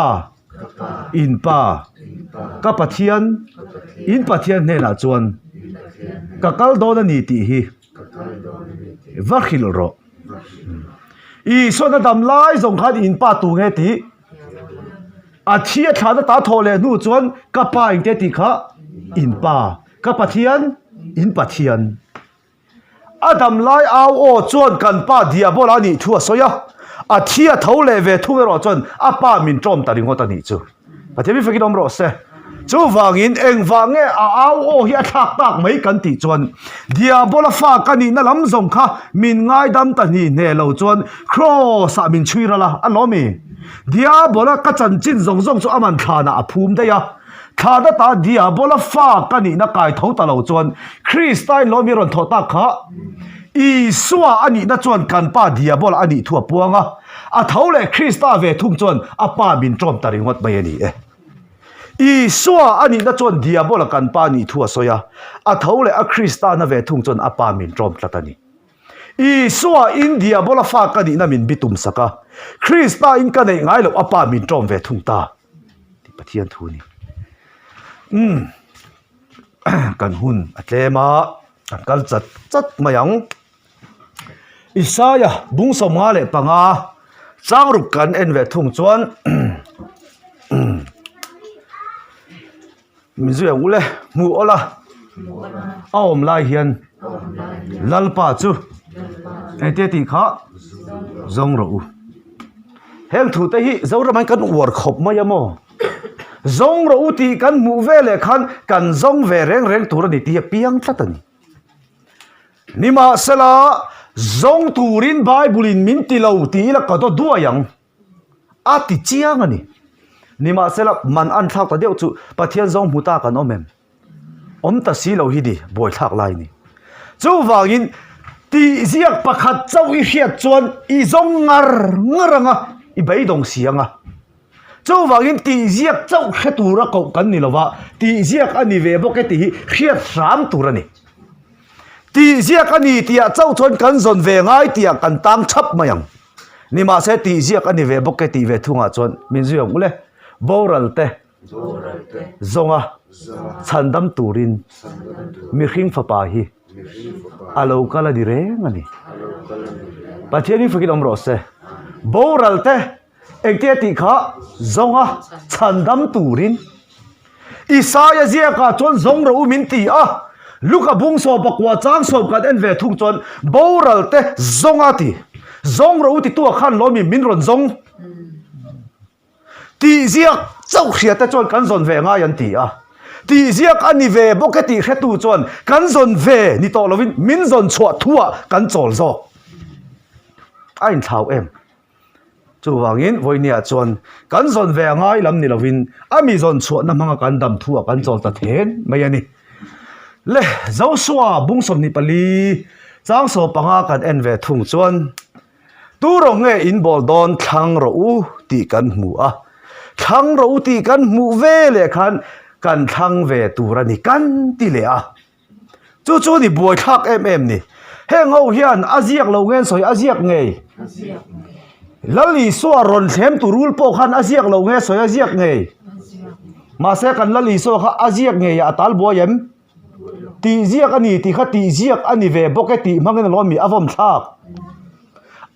in pa, ka Pathian, in Pathian hnenah chuan ka kal dawn a ni tih hi va hrilh rawh. Isua'n a dam lai zawng khan in pa tu nge tih? A thi a thlahna ta thawh leh hnu chuan ka pa engte tih kha in pa, ka Pathian in Pathian. A dam lai au aw chuan kan pa Diabola a nih thu a sawi a. A thi a tho leh ve thung erawh chuan a Pa min ṭawm ta ringawt a nih chu. Pathian mi fakin awm rawh se. Chuvangin engvang nge a au aw hi a thlak tak mai kan tih chuan Diabola fa ka nihna lam zawng kha min ngaidam ta hni hne lo chuan Kraws ah min chhui ral a, a lawm i. Diabola ka chanchin zawng zawng chu aman thlanah a phum daih a. Thlan ata Diabola fa ka nihna kai tho ta lo chuan Kristain lawm i rawn thawh tak kha Isua a nihna chuan kan pa Diabola a nih thu a puang a. A tho leh Krista ve thung chuan a pa min ṭawm ta ringawt mai a ni e. Isua a nihna chuan Diabola kan pa nih thu a sawi a, a tho leh a Krista na ve thung chuan a pa min ṭawm tlat a ni. Isua in Diabola fa ka nihna min bitum sak a, Krista in ka neih ngai loh a pa min ṭawm ve thung ta tih Pathian thu a ni. Umm kan hun a tlem a, kan kal chat chat mai ang. Isaia bung 55 changruk kan en ve thung chuan min zui ang ule hmuh awla a awm lai hian Lalpa chu engtia tih kha zawng rawh u. Heng thu te hi Zoram ah hian kan uar khawp mai a maw? Zawng rawh u tih kan hmuh veleh khan kan zawng ve reng reng tur a ni tih hi a piang tlat a ni. Nimahsela, zawng turin Bible-in min ti lo ti ila ka daw duai ang. A ti chiang a ni. Nimahsela, man an thlak ta deuh chu Pathian zawng hmu ta kan awm em? Awm ta si lo hi ni, buaithlak lai ni. Chuvangin, tihziak pakhat chauh i hriat chuan i zawng ngar ngar ang a, i beidawng si ang a. Chuvangin tihziak chauh hre tura koh kan ni lo va, tihziak a ni ve bawk e tih hi hriat hram tur a ni. Tihziak a ni tihah chauh chuan kan zawn ve ngai tihah kan tang thap mai ang. Nimahse tihziak a ni ve bawk e tih ve thungah chuan min zui ang ule. Boral te zawnga chhandam turin mihring fapa hi a lo kal a ni reng a ni. Pathian hi fakin awm rawh se. Boral te Engtia tih kha zawnga chhandam turin Isaia ziakah chuan zawng rawh u min ti a, Luka bung sawm pakua chang sawm kan en ve thung chuan boral te zawnga ti. Zawng rawh u tituah khan lawmi min rawn zawng tih ziak chauh hria te chuan kan zawn ve ngai an ti a. Tih ziak a ni ve bawk e tih hretu chuan kan zawn ve ni tawh lovin min zawn chhuah thuah kan chawl zawk. A inthlau em? Chuvangin vawinia chuan kan zawn ve a ngai lam ni lovin a mi zawn chhuahna hmanga kan dam thu ah kan chawl ta then mai a ni. Le Joshua bung 24 chang 15 kan en ve thung chuan tu rawng nge in bawl dawn thlang rawh u tih kan hmu a, thlang rawh u tih kan hmuh ve leh khan kan thlang ve tur a ni kan ti leh a. Chu chu ni buaithlak em em ni. Heng ho hian a ziak lo nge an sawi a ziak ngei? Lal Isua rawn thlem tu rul pawh khan a ziak lo nge sawi a ziak ngei? Mahse kan Lal Isua kha a ziak ngei ah a tal buai em? Tih ziak a ni tih kha tih ziak a ni ve bawk e tih hmangin alawm mi a vawm thlak.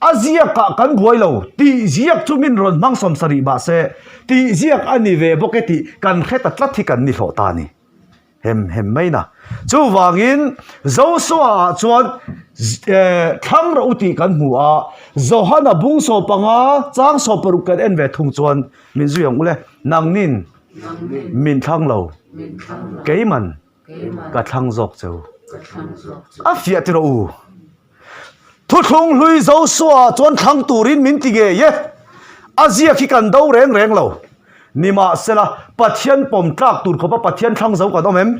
A ziak ah kan buai lo, tih ziak chu min rawn hmang 70 mahse tih ziak a ni ve bawk e tih kan hre ta tlat hi kan ni hlawh ta a ni. Hem hem mai na. Chuvangin Joshua ah chuan thlang rawh u tih kan hmu a, Johana bung 15 chang 16 kan en ve thung chuan min zui ang ule, nangnin min thlang lo, keiman ka thlang zawk che u. A fiah ti rawh u. Thuthlung hlui Joshua chuan thlang turin min ti ngei e. A ziak hi kan do reng reng lo. Nimahsela, Pathian pawm tlak tur khawpa Pathian thlang zo kan awm em?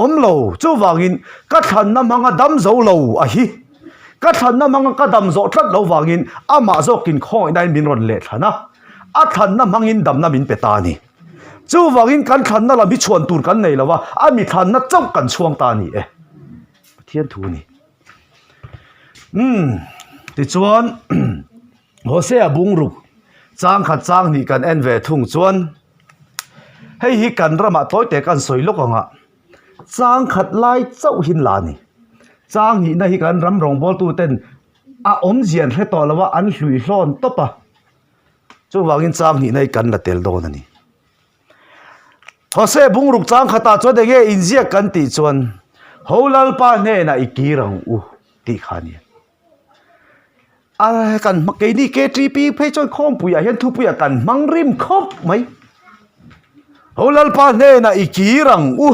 Awm lo. Chuvangin, ka thlanna hmanga dam zo lo a hi. Ka thlanna hmanga ka dam zawh tlat lo vangin amah zawkin khawngaihnain min rawn lehthlan a. A thlanna hmangin damna min pe ta a ni. Chuvangin kan thlanna lam hi chhuan tur kan nei lo va, a mi thlanna chauh kan chhuang ta a ni e. Pathian thu a ni. Umm tichuan Hosea bungruk chang khat chang hnih kan en ve thung chuan hei hi kan ramah tawi te kan sawi lawk ang a chang khat lai chauh hin la a ni. Chang hnihna hi kan ram rawngbawltu ten a awmzia an hre tawh lo a an hlui hlawn tawp a chuvangin chang hnihna hi kan la tel dawn a ni. Hosea bungruk chang khatah chuan enge inziak kan tih chuan Ho Lalpa hnenah i kir ang u tih kha a ni. A kan keini KTP phei chuan khawmpuiah hian thupuiah kan hmang rim khawp mai. Ho Lalpa hnenah i kir ang u.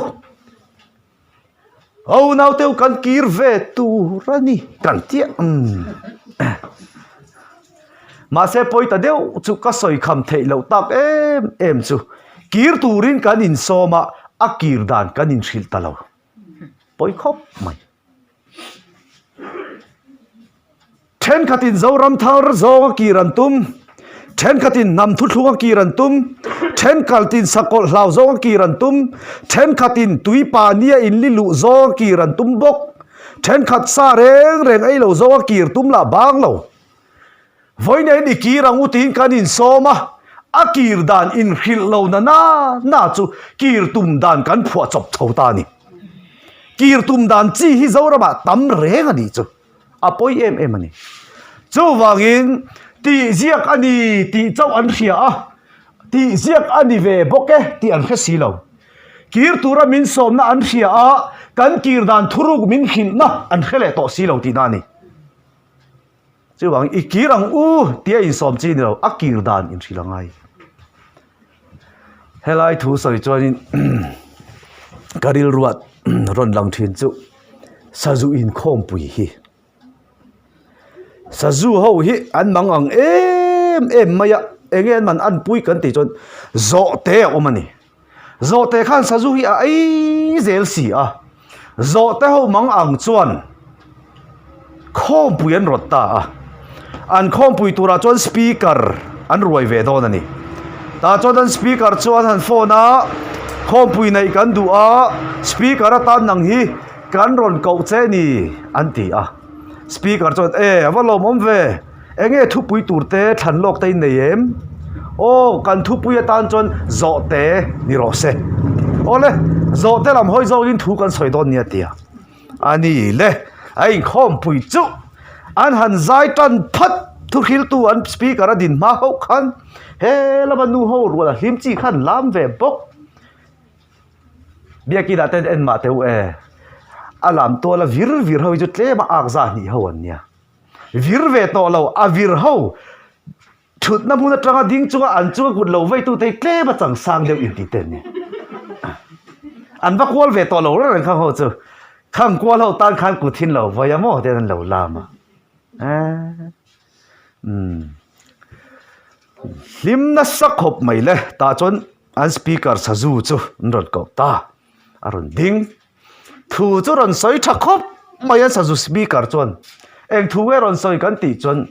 Ho naute u kan kir ve tur a ni kan tia umm. Mahse pawi ta deuh chu ka sawi kham theih loh tak em em chu kir turin kan insawm a, a kir dan kan inhrilh ta lo. Pawi khawp mai. Thenkhatin Zoram thar zawnga kir an tum, thenkhatin hnam thuthlunga kir an tum, thenkhaltin sakawlh hlau zawnga kir an tum, thenkhatin tuipa nia inli luh zawnga kir an tum bawk, thenkhat sa reng reng ei lo zawnga kir tum lah bang lo. Vawiin i kir ang u tiin kan insawm a, a kir dan inhrilh lo na na na chu kir tum dan kan phuah chawp chho ta a ni. Kir tum dan chi hi Zoramah tam reng a nih chu a pawi em em a ni. Chuvangin tih ziak a ni tih chauh an hria a, tih ziak a ni ve bawk e tih an hre si lo. Kir tura min sawmna an hria a, kan kir dan thuruk min hrilhna an hre leh tawh si lo tihna a ni. Chuvang i kir ang u tia insawm chi ni lo, a kir dan inhrilh a ngai. Helai thu sawi chuanin ka rilruat rawn lang thin chu sazu inkhawmpui hi. Sazu ho hi an mang ang em em mai a, enge an man anpui kan tih chuan zawhte a awm a ni. Zawhte khan sazu hi a ei zel si a, zawhte ho mang ang chuan khawmpui an rawt ta a, an khawmpui turah chuan speaker an ruai ve dawn a ni. Tah chuan an speaker chu an han phone a, khawmpui neih kan duh a, speaker atan nang hi kan rawn koh che ni an ti a. Speaker chuan e a va lawmawm ve. Enge thupui tur te thlan lawk te in nei em? Aw, kan thupui atan chuan zawhte ni rawh se. Awle, zawhte lam hawi zawkin thu kan sawi dawn nia tia. A ni le, a inkhawmpui chu an han zai tan phat thuhriltu an speaker a din hma hauh khan he lama nu ho rual a hlim chi khan lam ve bawk. Biakinah ten en mah teh u e, a lam tuala vir vir ho hi chu tlem a ak zah hnih ho an nia. Vir ve tawh lo, a vir ho thutna hmun atanga ding chunga an chunga kut lo veitute hi tlem a chang sang deuh inti te an ni. An va kual ve tawh lo reng reng khang ho chu. Khang kual ho tan khan kut hin lo vawi a maw te an lo lam a. Umm. Hlim nasa khawp mai le tah chuan an speaker sazu chu an rawn koh ta. A rawn ding. Thu chu rawn sawi tha khawp mai a sazu speaker chuan eng thu nge rawn sawi kan tih chuan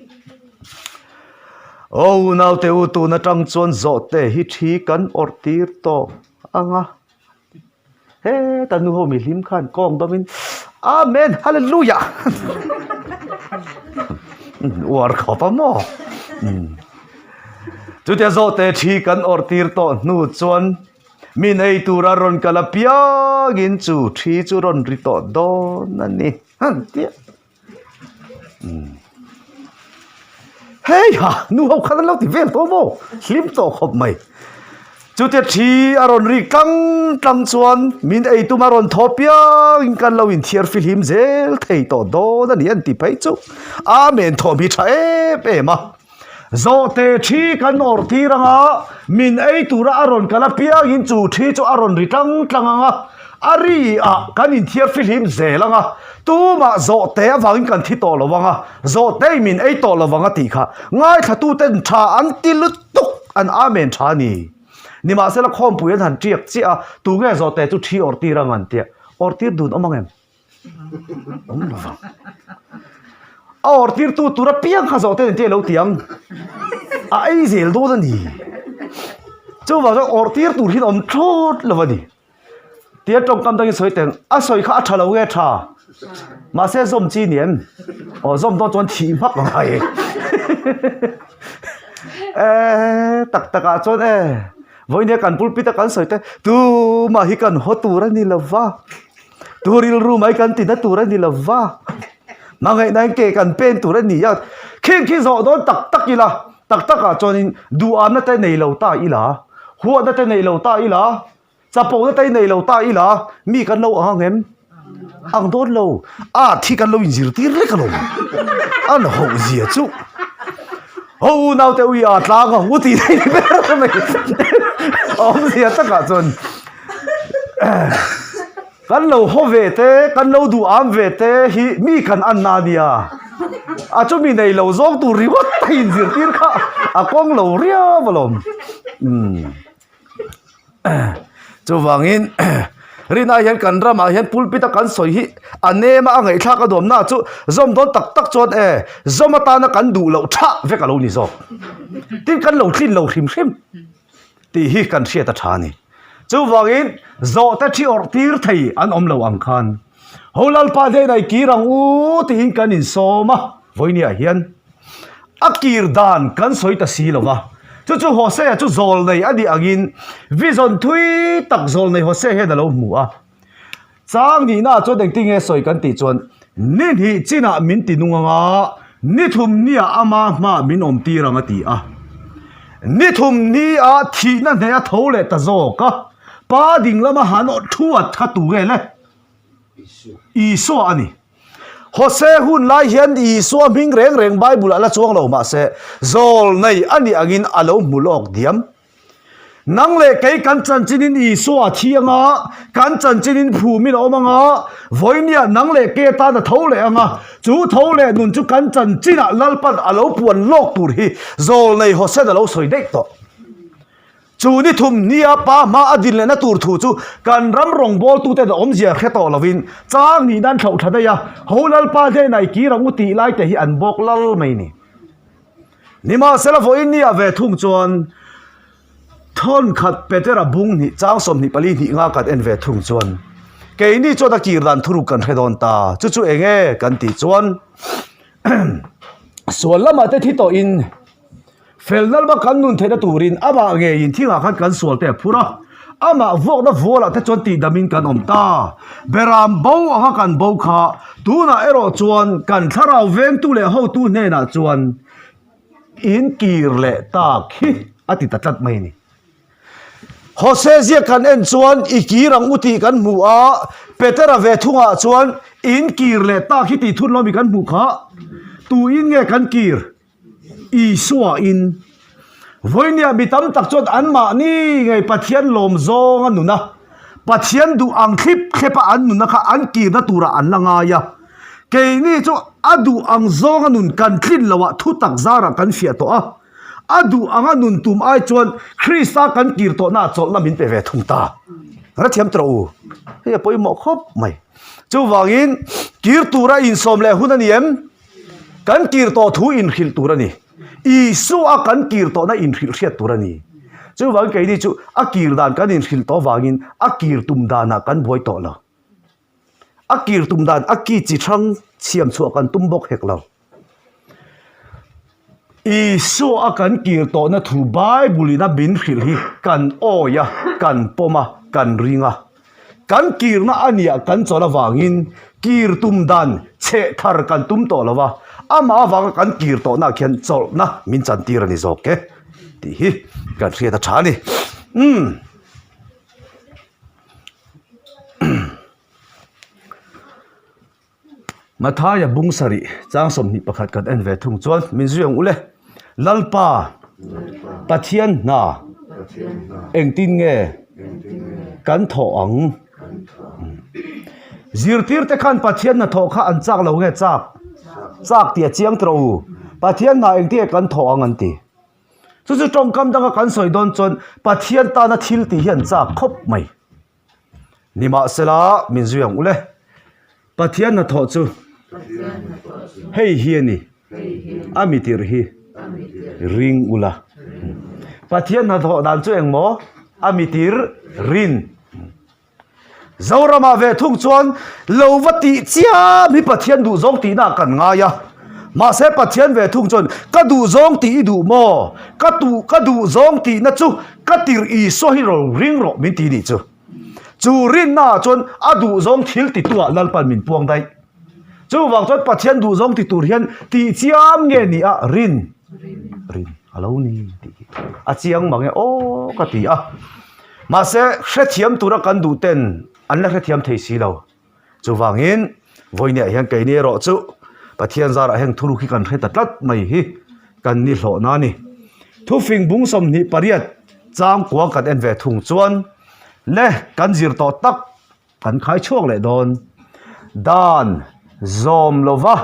Aw naute u tun atang chuan zawhte hi thi kan awrh tir tawh ang a heta nu ho mi hlim khan kawng dawmin Amen Hallelujah uar khawp a maw chutia zawhte thi kan awrh tir tawh hnu chuan Mi nei tura rawn kal apiangin chu thi chu rawn ri tawh dawn a ni han tia. Hei ha, nu ho khan an lo ti vel tawh maw? Hlim tawh khawp mai. Chutia thi a rawn ri tlang tlang chuan min ei tum a rawn thaw piangin kan lo inthiar fihlim zel thei tawh dawn a ni an ti phei chu. Amen thawm hi tha em em a. Zawhte thi kan awrh tir ang a, min ei tura a rawn kal apiangin chu thi chu a rawn ri tlang tlang ang a, a ri ah kan inthiar fihlim zel ang a, tumah zawhte avangin kan thi tawh lo ang a, zawhte in min ei tawh lo ang a tih kha ngaithlatuten tha an ti lutuk an amen tha a ni. Nimahsela khawmpui an han tiak chiah a, tunge zawhte chu thi awrh tir ang an tia, awrh tir dun awm ang em? Awm lo vang. A awrh tirtu tur apiang kha zawh te engtin a lo ti ang? A ei zel dawn a ni. Chuvang chuan awrh tir tur hian awm thlawt lo a ni. Tia tawngkam dangin sawi teng, a sawi kha a tha lo nge tha? Mahse zawm chi ni em? Aw zawm dawn chuan thih hmak a ngai. E tak takah chuan e vawinia kan pulpit a kan sawi te tumah hi kan haw tur a ni lo va. Tu rilru mai kan tina tur a ni lo va, hmangaihnain ke kan pen tur a ni a, khing khi zawh dawn tak tak ila, tak takah chuanin duhamna te nei lo ta ila, huatna te nei lo ta ila, chapona te nei lo ta ila, mi kan lo ang ang em? Ang dawn lo. At hi kan lo inzirtir lek alawm. An hoh zia chu. Ho unau te ui a tlang ang u tih daih ni ber mai. Awmzia takah chuan kan lo haw ve te, kan lo duh am ve te hi mi kan an na nia. A chumi nei lo zawng tur ringawt a inzirtir kha a kawng lo riau alawm. Umm. Chuvangin rinah hian kan ramah hian pulpit a kan sawi hi a nem a a ngaihthlak a nuamna chu zawm dawn tak tak chuan e zawm atana kan duh loh thah vek a lo ni zawk. Tin kan lo tlin lo hrim hrim tih hi kan hriat a tha a ni. Chuvangin zawhte thi awrh tir thei an awm lo ang khan Ho Lalpa hnenah i kir ang u tiin kan insawm a, vawinia hian a kir dan kan sawi ta si lo va. Chu chu Hosea chu zawl nei a nih angin vision thui tak zawl nei Hosea hian a lo hmu a. Chang nihnaah chuan engtin nge sawi kan tih chuan ni hnih chinah min ti nung ang a, ni thum niah ama hmaah min awm tir ang a ti a. Ni thum niah thihna hneh a tho leh ta zawk a, pa ding lama han thu a kha tu nge le? Isua a ni. Hose hun lai hian Isua hming reng reng Bible ah la chuang lo mahse zawl nei a nih angin a lo hmu lawk diam. Nang leh kei kan chanchinin Isua a thi anga, kan chanchinin phumin a awm anga, vawinia nang leh kei atan a tho leh anga, chu tho leh nun chu kan chanchinah Lalpan a lo puan lawk tur hi zawl nei Hosen a lo sawi daih tawh. Chu ni thum hnia pa hma a din lehna tur thu chu kan ram rawngbawltuten a awmzia hre tawh lovin chang nih nan thlauh tha daih a, Ho Lalpa hnenah i kir ang u tih lai te hi an bawk lal mai ni. Nimahsela vawiin ni ah ve thung chuan thawnkhat Petera bung hnih chang 24 hnih nga kan en ve thung chuan keini chuan a kir dan thuruk kan hre dawn ta. Chu chu eng nge kan tih chuan sual lamah te thi tawhin Fel nalma kan nun theihna turin amah ngeiin thingah khan kan sual te a phur a, amah vuakna vualah te chuan tihdamin kan awm ta. Beram bo anga kan bo kha tunah erawh chuan kan thlarau vengtu leh hotu hnenah chuan in kir leh tak hi a ti ta tlat mai a ni. Hose ziak kan en chuan i kir ang u tih kan hmu a, Petera ve thungah chuan in kir leh tak hi tih thun lawmi kan hmuh kha tuin nge kan kir? Isua in vawinia mi tam tak chuan anmahni ngei Pathian lawm zawng a nun a, Pathian duh ang thlip thlep a an nunna kha an kirna turah an la ngai a. Keini chu a duh ang zawng a nun kan tlin loh ah thutak zarah kan fiah tawh a, a duh anga nun tum ai chuan Krista kan kir tawhna ah chawlhna min pe ve thung ta. Hrethiam tawh u, hei a pawimawh khawp mai. Chuvangin kir tura insawm leh hun a ni em? Kan kir tawh thu inhrilh tur a ni. Isua kan kir tawhna inhrilh hriat tur a ni. Chuvangin keini chu a kir dan kan inhrilh tawh avangin a kir tum danah kan buai tawh lo. A kir tum dan a ki chi hrang siam chhuah kan tum bawk hek lo. Isua a kan kir tawhna thu Bible in a min hrilh hi kan awi a, kan pawm a, kan ring a. Kan kirna a nia kan chawlh avangin kir tum dan chheh thar kan tum tawh lo a, amah avanga kan kir tawhna khian chawlhna min chantir a ni zawk e tih hi kan hriat a tha a ni. Umm. Mathaia bung sarih chang 21 kan en ve thung chuan min zui ang ule Lalpa Pathian hna engtin nge kan thawh ang zirtir te khan Pathian hna thawh kha an chak lo nge chak chak tih a chiang tawh u Pathian hna engtin nge kan thawh ang an ti chu chu tawngkam danga kan sawi dawn chuan Pathian tana thil tih hi an chak khawp mai. Nimahsela min zui ang ule. Pathian hnathawh chu hei hi a ni, a mitirh hi ring ula. Pathian hnathawh dan chu eng maw? A mitirh rin. Zoramah ve thung chuan lo va tih chiam hi Pathian duhzawng tihna kan ngai a. Mahse Pathian ve thung chuan ka duhzawng tih i duh maw? Ka tuh ka duhzawng tihna chu ka tirh Isua hi ro ring rawh min ti nih chu. Chu rinnaah chuan a duhzawng thil tituah Lalpan min puang daih. Chuvang chuan Pathian duhzawng ti tur hian tih chiam nge ni a rin? Rin a lo ni tih hi a chiang mang e aw ka ti a. Mahse hrethiam tura kan duh ten an la hrethiam thei si lo. Chuvangin, vawinia hian keini erawh chu Pathian zarah heng thuruk hi kan hre ta tlat mai hi kan ni hlawhna a ni. Thufing bung 28 changkuang kan en ve thung chuan le kan zir tawh tak Kan khai chhuak leh dawn. Dan zawm lova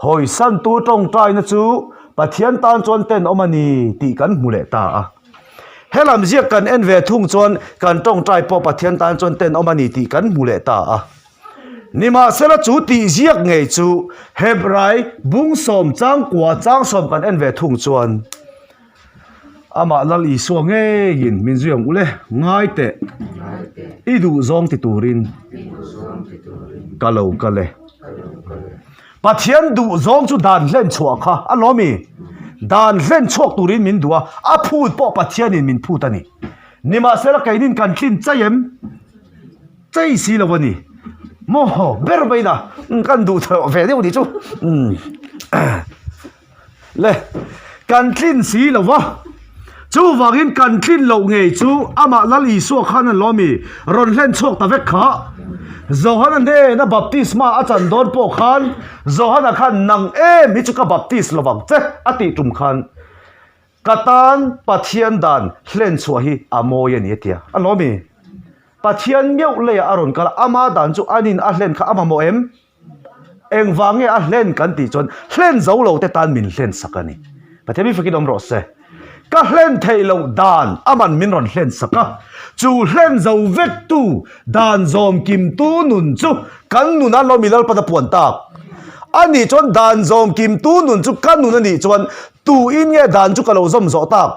hawisantu tawngtaina chu Pathian tan chuan tenawm a ni tih kan hmu leh ta a. Helam ziak kan en ve thung chuan kan tawngtai pawh Pathian tan chuan tenawm a ni tih kan hmu leh ta a. Nimahsela chu tih ziak ngei chu Hebrai bung sawm changkua changsawm kan en ve thung chuan, Amah Lal Isua ngeiin min zui ang u le, ngai teh, i duh zawng ti turin ka lo kal e. Pathian duh zawng chu dan hlen chhuah kha a lawm i, dan hlen chhuak turin min duh a, a phut pawh Pathianin min phut a ni. Nimahsela keinin kan tlin chai em? Chai si lo a ni. Maw ber mai na, kan duh thawh ve deuh ni chu. Le, kan tlin si lo va, chuvangin kan tlin loh ngei chu amah Lal Isua khan an lo mi rawn hlen chhuak ta vek kha. Johana hnena baptisma a chan dawn pawh khan Johana khan nang em hi chu ka baptis lo vang che a tih tum khan ka tan Pathian dan hlen chhuah hi a mawi a ni a tia. A lo mi Pathian meuh leiah a rawn kal a, ama dan chu anin a hlen kha a mamawh em? Engvang nge a hlen kan tih chuan hlen zo lo te tan min hlen sak a ni. Pathian mi fakin awm rawh se. Ka hlen theih loh dan aman min rawn hlen sak a, chu hlen zo vek tu dan zawm kim tu nun chu kan nun a lawmi Lalpan a puan tak a nih chuan dan zawm kim tu nun chu ka nun a nih chuan tu in nge dan chu ka lo zawm zawh tak?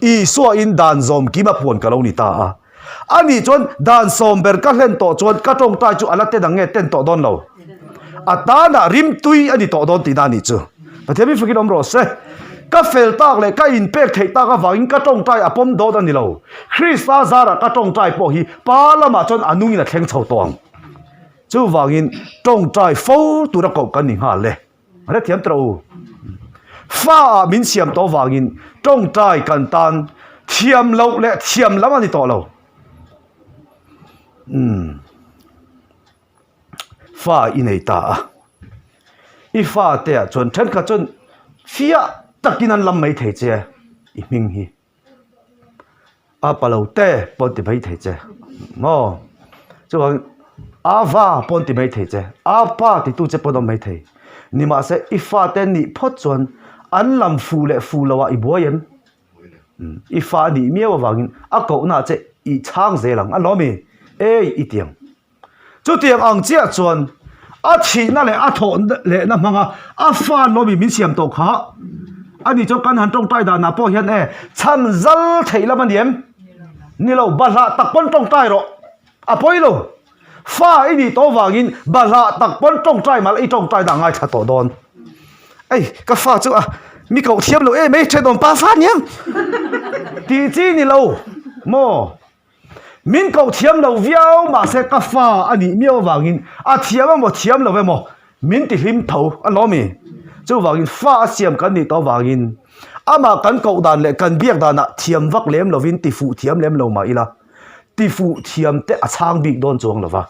Isua in dan zawm kim a puan ka lo ni ta a. A nih chuan dan sawm ber ka hlen tawh chuan ka tawngtai chu a la ten ang nge ten tawh dawn lo. A tanah rimtui a ni tawh dawn tihna a nih chu. Pathian mi fakin awm rawh se. Ka fel tak leh ka inpek theih tak avangin ka tawngtai a pawm dawn a ni lo. Krista zarah ka tawngtai pawh hi pa lamah chuan a nungin a thleng chho tawh ang. Chuvangin tawngtai fo tura koh kan ni nghal e. Hrethiam tawh u. Fa ah min siam tawh vangin tawngtai kan tan thiam loh leh thiam lam a ni tawh lo. Umm. Fa i nei ta a. I fa te ah chuan thenkhat chuan fiah takin an lam mai thei che i hming hi. A pa lo te pawn ti mai thei che maw chuvang a va pawn ti mai thei che a pa ti tu che pawn awm mai thei nimahse i fate nih phawt chuan an lam fuh leh fuh loh ah i buai em i fa a nih miau avangin a kohna ah che i chhang zel ang a lawm i ei i ti ang. Chutiang ang chiah chuan a thihna leh a thawh lehna hmanga a fa lawmi min siam tawh kha a ni chuan kan han tawngtai danah pawh hian e chhan zal theih lam a ni em? Ni lo, bahlah tak pawn tawngtai rawh. A pawi lo. Fa i nih tawh vangin bahlah tak pawn tawngtai mah la i tawngtai dah ngaithla tawh dawn. Ei, ka fa chu a mi koh thiam lo em ei, thenawm pa fa aniang tih chi ni lo maw? Min koh thiam lo viau mahse ka fa a nih miau avangin a thiam emaw thiam lo emaw min ti hlim tho a lawm i. Chuvangin fa a siam kan nih tawh avangin amah kan koh dan leh kan biak danah thiam vak lem lovin ti fuh thiam lem lo mah ila ti fuh thiam te a chhang bik dawn chuang lo va.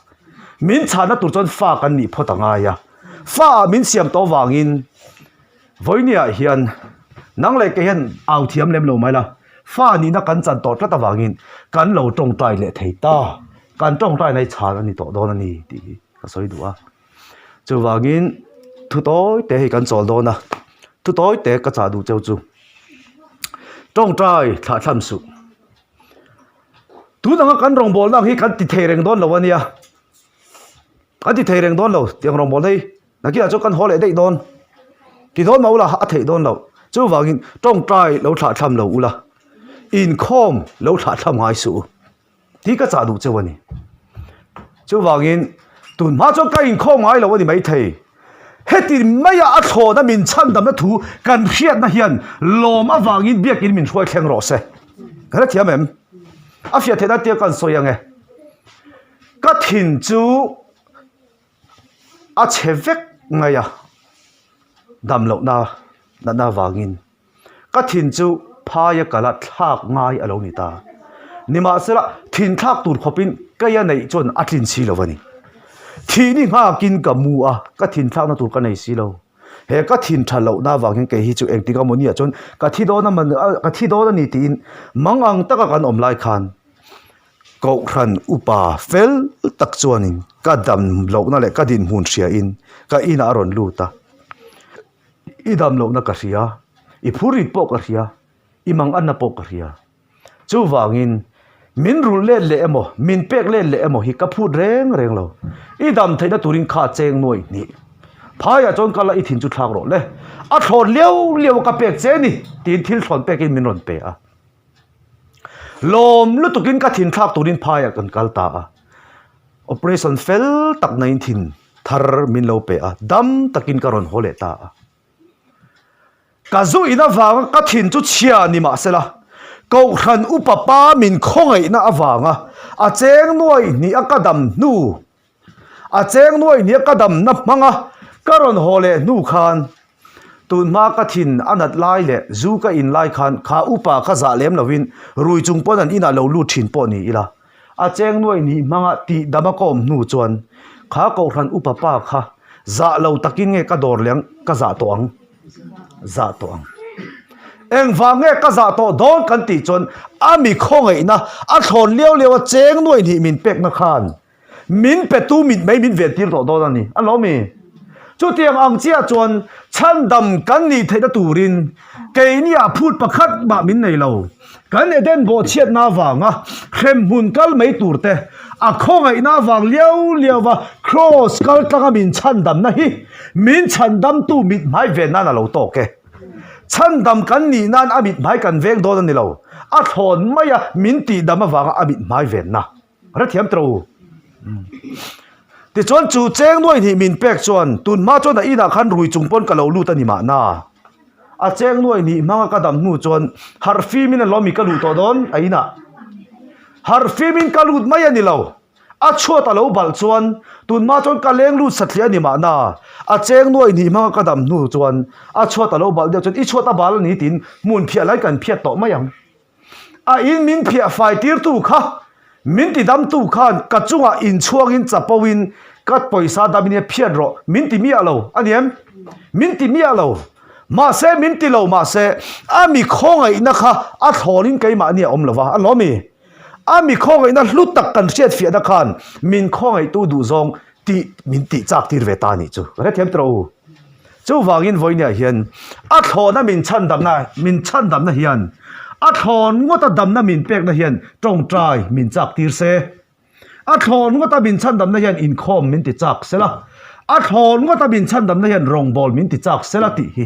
Min chhanna tur chuan fa kan nih phawt a ngai a. Fa ah min siam tawh avangin Vawinia hian nang leh kei hian au thiam lem lo mai la, fa nihna kan chan tawh tlat avangin kan lo tawngtai leh thei ta, kan tawngtai na hi chhan a ni tawh dawn a ni tih hi ka sawi duh a. Chuvangin thu tawi te hi kan chawl dawn a, thu tawi te ka chah duh cheu chu tawngtai thlah thlam suh. Tun anga kan rawngbawlna ang hi kan ti thei reng dawn lo a nia, kan ti thei reng dawn lo tiang rawngbawlna hi. Nakinah chuan kan haw leh daih dawn. Ti dawn mah ula a theih dawn loh. Chuvangin tawngtai lo thlah thlam lo ula, inkhawm lo thlah thlam ngai suh u tih ka chah duh cheu a ni. Chuvangin tun hma chuan ka inkhawm ngai lo a ni maithei. Heti maia a thlawna min chhandamna thu kan hriatna hian lawm avangin biakin min hruai thleng rawh se. Ka hrethiam em? A hriat theihna tia kan sawi ang e. Ka thin chu. A chhe vek mai a, dam lohna natna avangin ka thin chu phaia kala thlak ngai a lo ni ta. Nimahsela, thin thlak tur khawpin keia neih chuan a tlin si lo a ni. Thih ni nghakin ka mu a, ka thin thlakna tur ka nei si lo. He ka thin tha lohna avang hian kei hi chu engtik a mawni ah chuan ka thi dawn a ka thi dawn a ni tiin mang ang taka kan awm lai khan Kohhran upa fel tak chuanin ka dam lohna leh ka dinhmun hriain ka inah a rawn lut a, I dam lohna ka hria, i phurrit pawh ka hria, i manganna pawh ka hria. Chuvangin min rulh let leh emaw, min pek let leh emaw hi ka phut reng reng lo. I dam theihna turin kha cheng nuai hnih. Phaiah chuan kal a i thin chu thlak rawh le. A thlawn liau liau a ka pek che ni tiin thil thlawn pekin min rawn pe a. Lawm lutukin ka thin thlak turin phaiah kan kal ta a. Operation fel tak naiin thin thar min lo pe a, dam takin ka rawn haw leh ta a. Ka zu in avanga ka thin chu chhia ni mah sela, Kohhran upa pa min khawngaihna avanga a cheng nuai hnih a ka dam hnu, a cheng nuai hnih a ka damna hmanga ka rawn haw leh hnu khan tunhma ka thin a nat lai leh zu ka in lai khan kha upa kha zah lem lovin rui chung pawn an inah lo lut thin pawh ni ila. A cheng nuai hnih hmanga tih dam a ka awm hnu chuan kha Kohhran upa pa kha zah lo takin nge ka dawr leh ang, ka zah tawh ang, zah tawh ang. Engvang nge ka zah tawh dawn kan tih chuan a mi khawngaihna a thlawn liau liau a cheng nuai hnih min pekna khan Min petu mit mai min ventir tawh dawn a ni. A lo mi? Chutiang ang chiah chuan chhandam kan nih theihna turin keiniah phut pakhat mah min nei lo. Kan Eden bawhchhiatna avanga hremhmun kal mai tur te, a khawngaihna avang liau liauva Kraws kal tlanga min chhandamna hi min chhandamtu mithmai ven nan a lo tawk e. Chhandam kan nih nan a mithmai kan veng dawn a ni lo. A thlawn maia min tihdam avanga a mithmai venna. Hrethiam tawh u. Tichuan chu cheng nuai hnih min pek chuan tun hma chuan a inah khan rui chung pawn ka lo lut a ni mahna. A cheng nuai hnih hmanga ka dam hnu chuan harh fimin a lawmi ka luh tawh dawn a inah. Harh fimin ka lut mai a ni lo. A chhuat a lo balh chuan tun hma chuan ka leng lut satliah a ni mahna. A cheng nuai hnih hmanga ka dam hnu chuan a chhuat a lo balh deuh chuan i chhuat a bal a ni tiin hmun phiah lai kan phiat tawh mai ang. A in min phiah fai tirtu kha min ti damtu khan ka chungah inchhuangin chapoin ka pawisa damin hian phiat rawh min ti miah lo a ni em? Min ti miah lo. Mahse min ti lo mahse a mi khawngaihna kha a thlawnin keimahni a awm lo va a lawm i. A mi khawngaihna hlu tak kan hriatfiahna khan min khawngaihtu duhzawng tih min tih chak tir ve ta a nih chu. Ka hrethiam tawh u. Chuvangin vawinia hian a thlawna min chhandamna min chhandamna hian a thlawn ngawta damna min pekna hian tawngtai min chak tir se. A thlawn ngawta min chhandamna hian inkhawm min ti chak sela. A thlawn ngawta min chhandamna hian rawngbawl min ti chak sela tih hi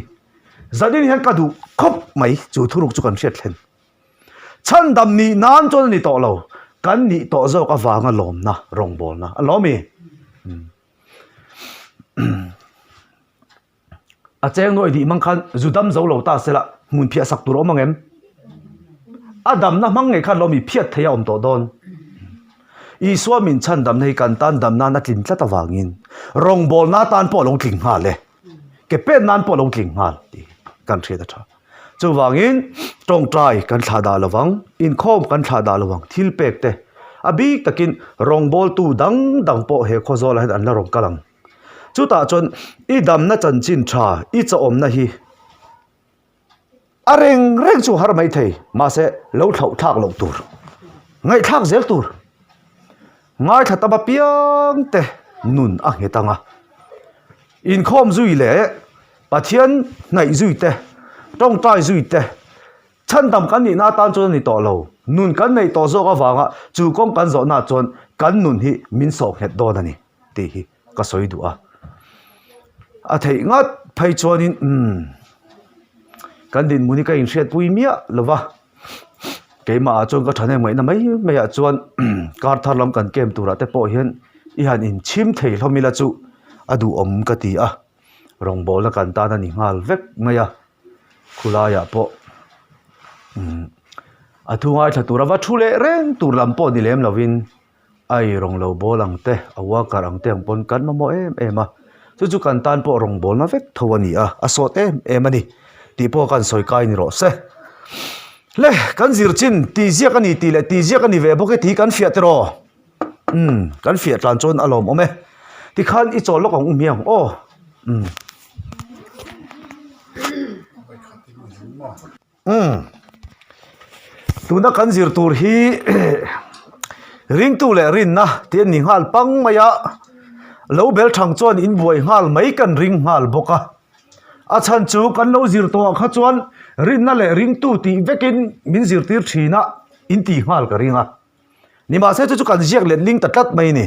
zanin hian ka duh khawp mai chu thuruk chu kan hriat thlen. Chhandam nih nan chuan a ni tawh lo, kan nih tawh zawk avanga lawmna rawngbawlna a lawm i. A cheng nuai dih hmang khan zu dam zo lo ta sela hmun phiah sak tur a awm ang em? A damna hmang ngei khan lawm i phiat thei a awm tawh dawn. Isua min chhandamna hi kan tan dam nan a tlin tlat avangin rawngbawlna atan pawh a lo tling nghal e. Ke pen nan pawh a lo tling nghal tih kan hriat a tha. Chuvangin tawngtai kan thlah dah lo vang, inkhawm kan thlah dah lo vang, thil pek te a bik takin rawngbawltu dang dang pawh he khawzawlah hian an la rawn kal ang. Chutah chuan i damna chanchin tha, i chawhawmna hi a reng reng chu har mai thei, mahse lo thlauh thlak loh tur, ngaihthlak zel tur, ngaithla tam apiang te nun a nghet ang a, inkhawm zui leh Pathian hnaih zui te, tawngtai zui te, chhandam kan nihna atan chuan a ni tawh lo. Nun kan neih tawh zawk avanga chu kawng kan zawhna chuan kan nun hi min sawh nghet dawn a ni tih hi ka sawi duh a. A theih ngat phei chuanin umm kan dinhmun hi ka inhriatpui miah lo va, keimahah chuan ka thahnem ngaihna mai maiah chuan kar thar lam kan kem turah te pawh hian i han inchhim thei hlawm ila chu a duhawm ka ti a. Rawngbawlna kan tan a ni nghal vek mai a, khulaiah pawh umm a thu ngaithla tur a va thu leh reng tur lam pawh ni lem lovin a ei rawng lo bawl ang te a worker ang te ang pawn kan mamawh em em a, chu chu kan tan pawh rawngbawlna vek tho a ni a, a sawt em em a ni tih pawh kan sawi kai ni rawh se. Le kan zir chin tih ziak a ni tih leh tih ziak a ni ve bawk e tih kan fiah tiraw. Umm, kan fiah tlan chuan a lawmawm e. Tikhan i chawl lawk ang u hmiang aw. Umm. Umm. Tuna kan zir tur hi ringtu leh rinna tih a ni nghal pang mai a, lo bel thang chuan in buai nghal mai kan ring nghal bawk a. A chhan chu kan lo zir tawh ah kha chuan rinna leh ringtu tih vekin min zirtir thin a, in tih nghal ka ring a. Nimahse chu chu kan ziak let ling ta tlat mai a ni.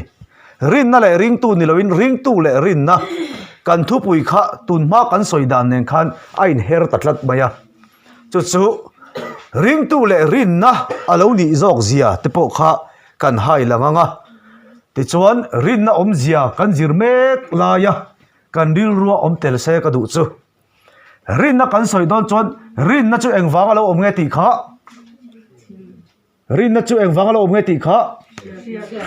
Rinna leh ringtu ni loin ringtu leh rinna kan thupui kha tunhma kan sawi dan nen khan a inher ta tlat mai a. Chu chu ringtu leh rinna a lo nih zawk zia te pawh kha kan hai lang ang a. Tichuan rinna awmzia kan zir mek laia kan rilrua awm tel se ka duh chu. Rinna kan sawi dawn chuan rinna chu engvanga lo awm nge tih kha Rinna chu engvang a lo awm nge tih kha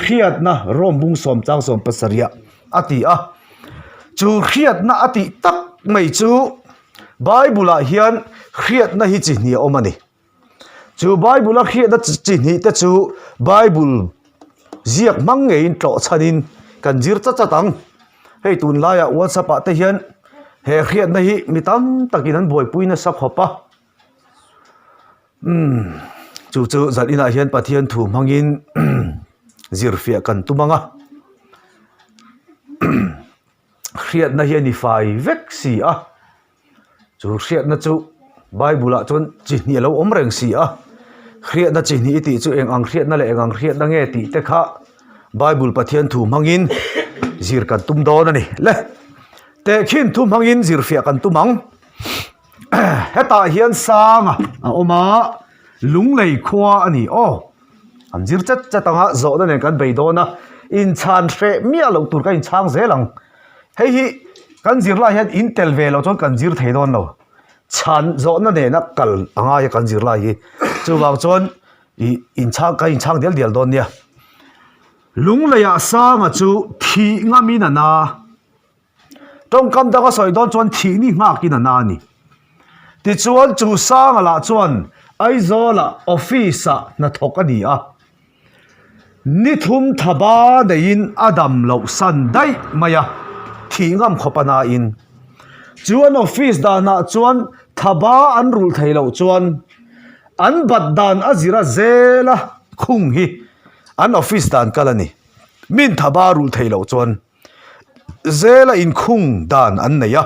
hriatna Rom bung sawmchang 17 a ti a. Chu hriatna a tih tak mai chu Bible ah hian hriatna hi chi hnih a awm a ni. Chu Bible a hriatna chi hnih te chu Bible ziak hmang ngeiin tlawh chhanin kan zir chat chat ang. Hei tunlaiah WhatsApp ah te hian he hriatna hi mi tam takin an buaipui nasa khawp a. Umm chu chu zan inah hian Pathian thu hmangin zirfiah kan tum ang a hriatna hi a ni fai vek si a chu hriatna chu bible ah chuan chi hnih a lo awm reng si a hriatna chi hnih i tih chu eng ang hriatna leh eng ang hriatna nge tih te kha bible Pathian thu hmangin zir kan tum dawn a ni le tehkhin thu hmangin zirfiah kan tum ang. Hetah hian sanga a awm a, lunglei khua a ni aw. An zir chat chat ang a, zawhna nen kan bei dawn a, inchhan hreh miah loh tur ka inchhang zel ang. Hei hi kan zir lai hian in tel ve loh chuan kan zir thei dawn lo. Chhan zawhna nena kal a ngai a kan zir lai hi. Chuvang chuan ih inchhang ka inchhang dial dial dawn nia. Lungleiah sanga chu thih ngamin a na. Tawngkam dang a sawi dawn chuan thihni nghakin a na a ni. Tichuan chu Sanga lah chuan Aizawlah office-ah hnathawk a ni a. Ni thum thaba neiin a dam loh san daih mai a, thih ngam khawp a nain. Chu an office danah chuan thaba an rulh thei loh chuan an bat dan a zira zela khung hi an office dan kal a ni. Min thaba rulh thei loh chuan. Zela inkhung dan an nei a,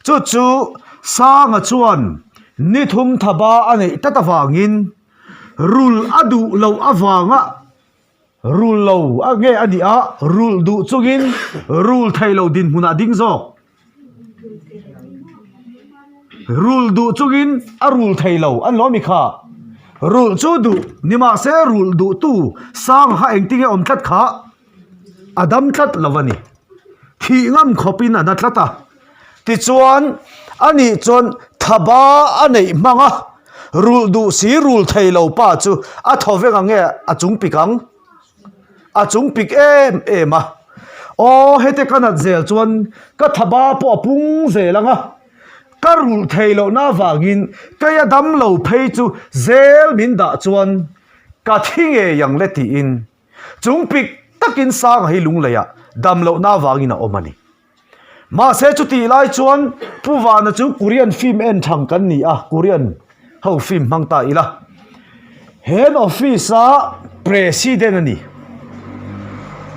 chu chu Sanga chuan ni thum thaba a neih tlat avangin rul a duh loh avanga rul lo a nge a nih a, rulh duh chungin rul thei lo dinhmunah a ding zawk. Rul duh chungin a rul thei lo an lo mi kha. Rulh chu duh nimahse rulh duhtu Sanga kha engtinge awm tlat kha? A dam tlat lo a ni. Thih ngam khawpin a na tlat a. Tichuan, ani chuan thaba a neih hmang a, rulh duh si rul thei lo pa chu a thaw veng ang nge a chung pik ang? A chung pik em em a. Aw, hete ka nat zel chuan ka thaba pawh a pung zel ang a. Ka rulh thei lohna avangin kei a dam lo phei chu zel min dah chuan ka thi ngei ang le tiin Chung pik takin Sanga hi lungleiah dam lohna avangin a awm a ni. Mahse chutih lai chuan Pu Vana chu Korean film en thang kan ni a, Korean ho film hmang ta ila. Hen office a President a ni.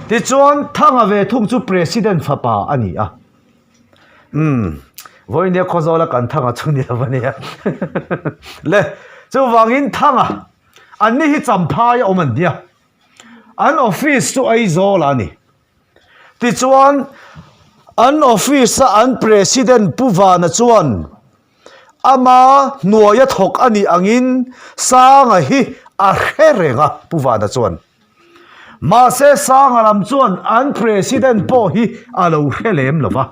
Tichuan Thanga ve thung chu President fapa a ni a. Umm, vawinia Khawzawla kan Thanga chu ni lo a nia. Le, chuvangin Thanga An ni hi Champhai a awm an nia. An office chu Aizawl ah a ni. Tichuan, an office a an President Pu Vana chuan ama hnuaia thawk a nih angin Sanga hi a hre reng a, Pu Vana chuan. Mahse, Sanga lam chuan an President pawh hi a lo hre lem lo va.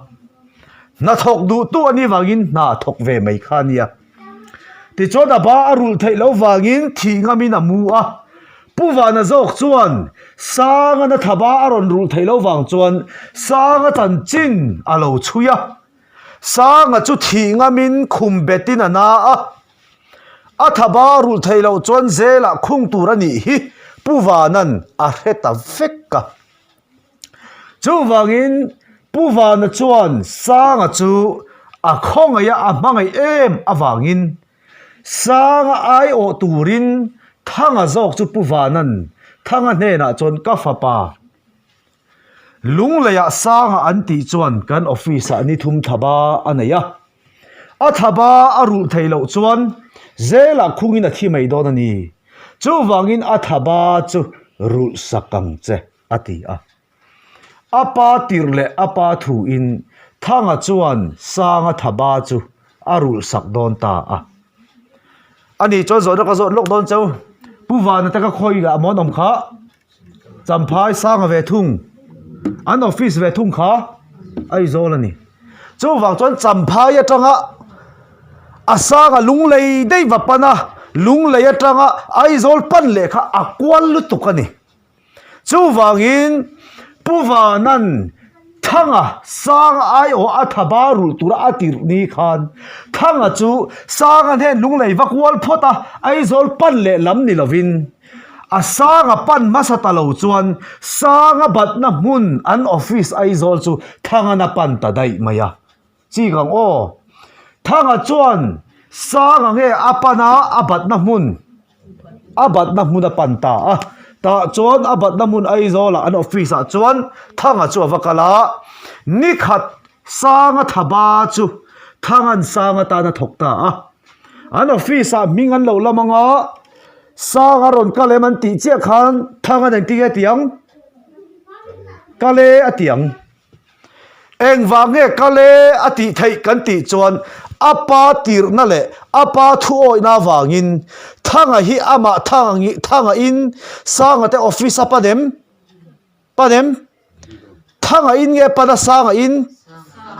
Hnathawk duhtu a nih vangin hna thawk ve mai kha a nia. Tichuan a ba a rulh theih loh vangin thih ngamin a mu a. Pu Vana zawk chuan Sanga na thaba a rawn rulh theih loh vang chuan Sanga chanchin a lo chhui a. Sanga chu thih ngamin khum betin a na a. A thaba a rulh theih loh chuan zelah khung tur a nih hi Pu Vana'n a hre ta vek a. Chuvangin Pu Vana chuan Sanga chu a khawngaih a, a hmangaih em avangin Sanga aiawh turin Thanga zawk chu Pu Vana'n Thanga hnenah chuan ka fapa Lungleiah Sanga an tih chuan kan office ah ni thum thaba a nei a, a thaba a rulh theih loh chuan zelah khungin a thi mai dawn a ni. Chuvangin a thaba chu rulh sak ang che a ti a. A pa tirh leh a pa thuin Thanga chuan Sanga thaba chu a rulh sak dawn ta a. A ni chuan zawhna ka zawt lawk dawn cheu. Pu Vana te ka khawi lah mawn awm kha. Champhai Sanga ve thung, an office ve thung kha Aizawl a ni. Chuvang chuan Champhai atanga a Sanga Lunglei daih va pan a, Lunglei atanga Aizawl pan leh kha a kual lutuk a ni. Chuvangin Pu Vanan Thanga Sanga aiawh a thaba rulh tura a tirh ni khan Thanga chu Sanga hnen Lunglei va kual phawt a, Aizawl pan leh lam ni lovin A sanga pan hmasa ta lo chuan sanga batna hmun an office Aizawl chu Thangana pan ta daih mai a. Chik ang aw. Thanga chuan sanga nge a pan a, a batna hmun a batna hmun a pan ta a. Tah chuan a batna hmun Aizawlah an office ah chuan Thanga chu a va kal a. Nikhat sanga thaba chu Thangan sanga tan a thawk ta a. An office ah hming an lo lam ang a. Sang a rawn kal em an tih chiah khan thang a engtin nge ti ang? Kal e a ti ang. Engvang nge kal e a tih theih kan tih chuan a pa tirhna leh a pa thu awihna avangin Thanga hi amah Thanga in Sanga te office a pan em? Pan em? Thanga in nge pan a Sanga in?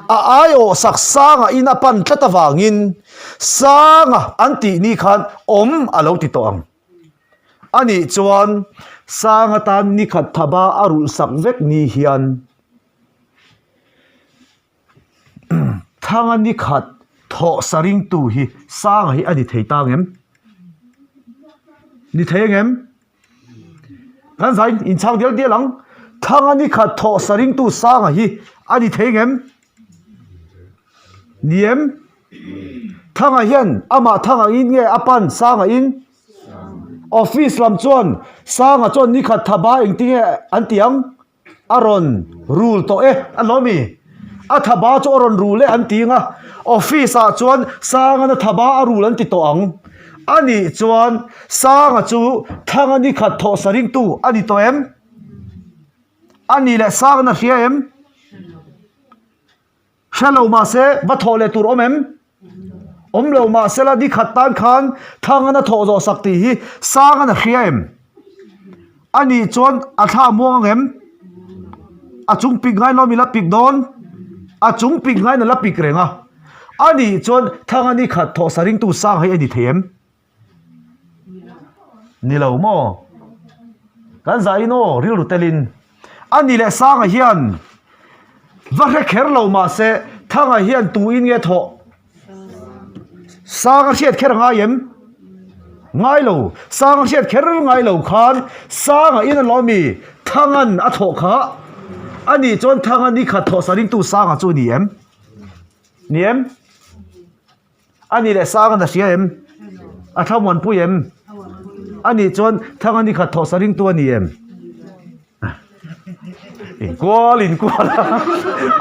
A aiawh sak Sanga in a pan tlat avangin Sanga an tih ni khan awm a lo ti tawh ang. Anih chuan Sanga tan ni khat thaba a rulh sak vek ni hian Thanga ni khat thawh sa ringtu hi Sanga hi a ni thei ta ngem? Ni thei angem? Kan zai inchhang dial dial ang. Thanga ni khat thawh sa ringtu Sanga hi a ni thei ngem? Ni em? Thanga hian amah Thanga in nge a pan Sanga in? Office lam chuan Sanga chuan ni khat thaba engtinge an ti ang? A rawn rul tawh e a lo mi. A thaba chu a rawn rul e an ti ang a, office ah chuan Sangana thaba a rul an ti tawh ang. A nih chuan Sanga chu Thanga ni khat thawh sa ringtu a ni tawh em? A nih leh Sangana hria em? Hre lo mahse va thawh leh tur awm em? Awm lo mahse la nikhat tan khan Thangan a thawh zawh sak tih hi Sangan a hria em? A nih chuan a thla muang ang em? A chung pik ngain lawm i la pik dawn? A chung pik ngain a la pik reng a. A nih chuan Thanga nikhat thawh sa ringtu sang hi a ni thei em? Ni lo maw? Kan zahin aw rilru telin a ni leh Sanga hian va hre kher lo mahse Thanga hian tuin nge thawh? Sanga hriat kher a ngai em? Ngai lo. Sanga hriat kher ngai lo khan Sanga in a lo mi Thangan a thawh kha a nih chuan Thanga ni khat thawh sa ringtu Sanga chu a ni em? Ni em? A nih leh sang an a hria em? A thlamuanpui em? A nih chuan thang a ni khat thawh sa ringtu a ni em? Inkual inkual a,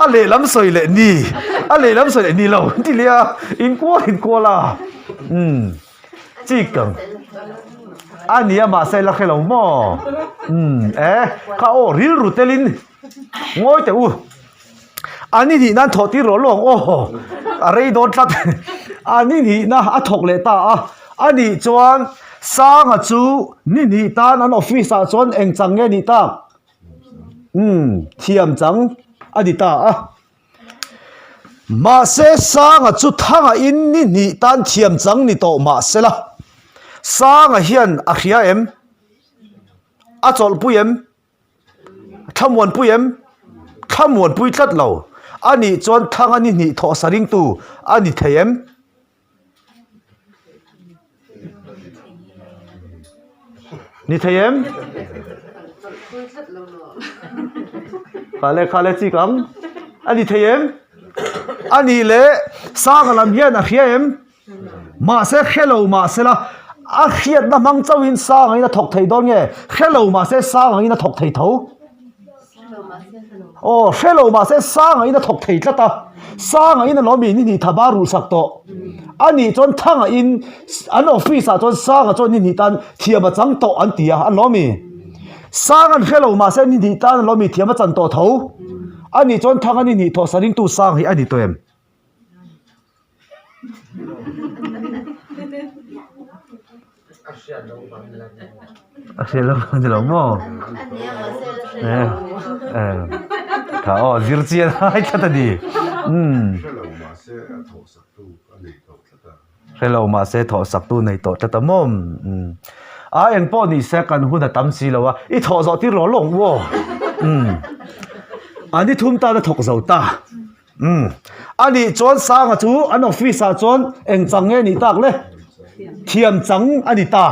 a lehlam sawi leh ni, a lehlam sawi leh ni lo an ti leh a, inkual inkual a, umm chik ang. A nia mahse la hre lo maw? Umm e, kha aw rilru telin ngawi teh u. A ni hnihna an thawh tir rawh lawng aw a rei dawn tlat a ni hnihna a thawk leh ta a a nih chuan Sanga chu ni hnih tan an office ah chuan eng chang nge nih tak umm thiam chang a ni ta a mahse Sanga chu thanga in ni hnih tan thiam chang ni tawh mahse la Sanga hian a hria em a chawlhpui em. Thlamuanpui em? Thlamuanpui tlat lo. A nih chuan thlang a ni hnih thawh sa ringtu a ni thei em? Ni thei em? Kha le kha le chik ang. A ni thei em? A nih leh Sanga lam hian a hria em? Mahse hre lo mahse la a hriatna hmang chauhin Sanga in a thawk thei dawn nge? Hre lo mahse Sanga in a thawk thei tho. Aw hre lo mahse Sanga in a thawk thei tlat a. Sanga in a lawm in ni hnih thaba ruh sak tawh. A nih chuan Thanga in an office ah chuan Sanga chuan ni hnih tan thiam a chang tawh an ti a, an lawm i. Sang an hre lo mahse ni hnih tan a lawm i thiam a chan tawh tho. A nih chuan Thanga ni hnih thawh sa ringtu Sang hi a ni tawh em? A hriat lo vang ni lo maw? Tha aw zir chian ai tlat a ni. Hre lo mahse thawh sak tu nei tawh tlat a maw? A eng pawh ni se kan hun a tam si lo a, i thawh zawh tir lawng lawng u aw. A ni thum tan a thawk zo ta. Umm. A nih chuan Sanga chu an office ah chuan eng chang nge nih tak le? Thiam chang a ni ta.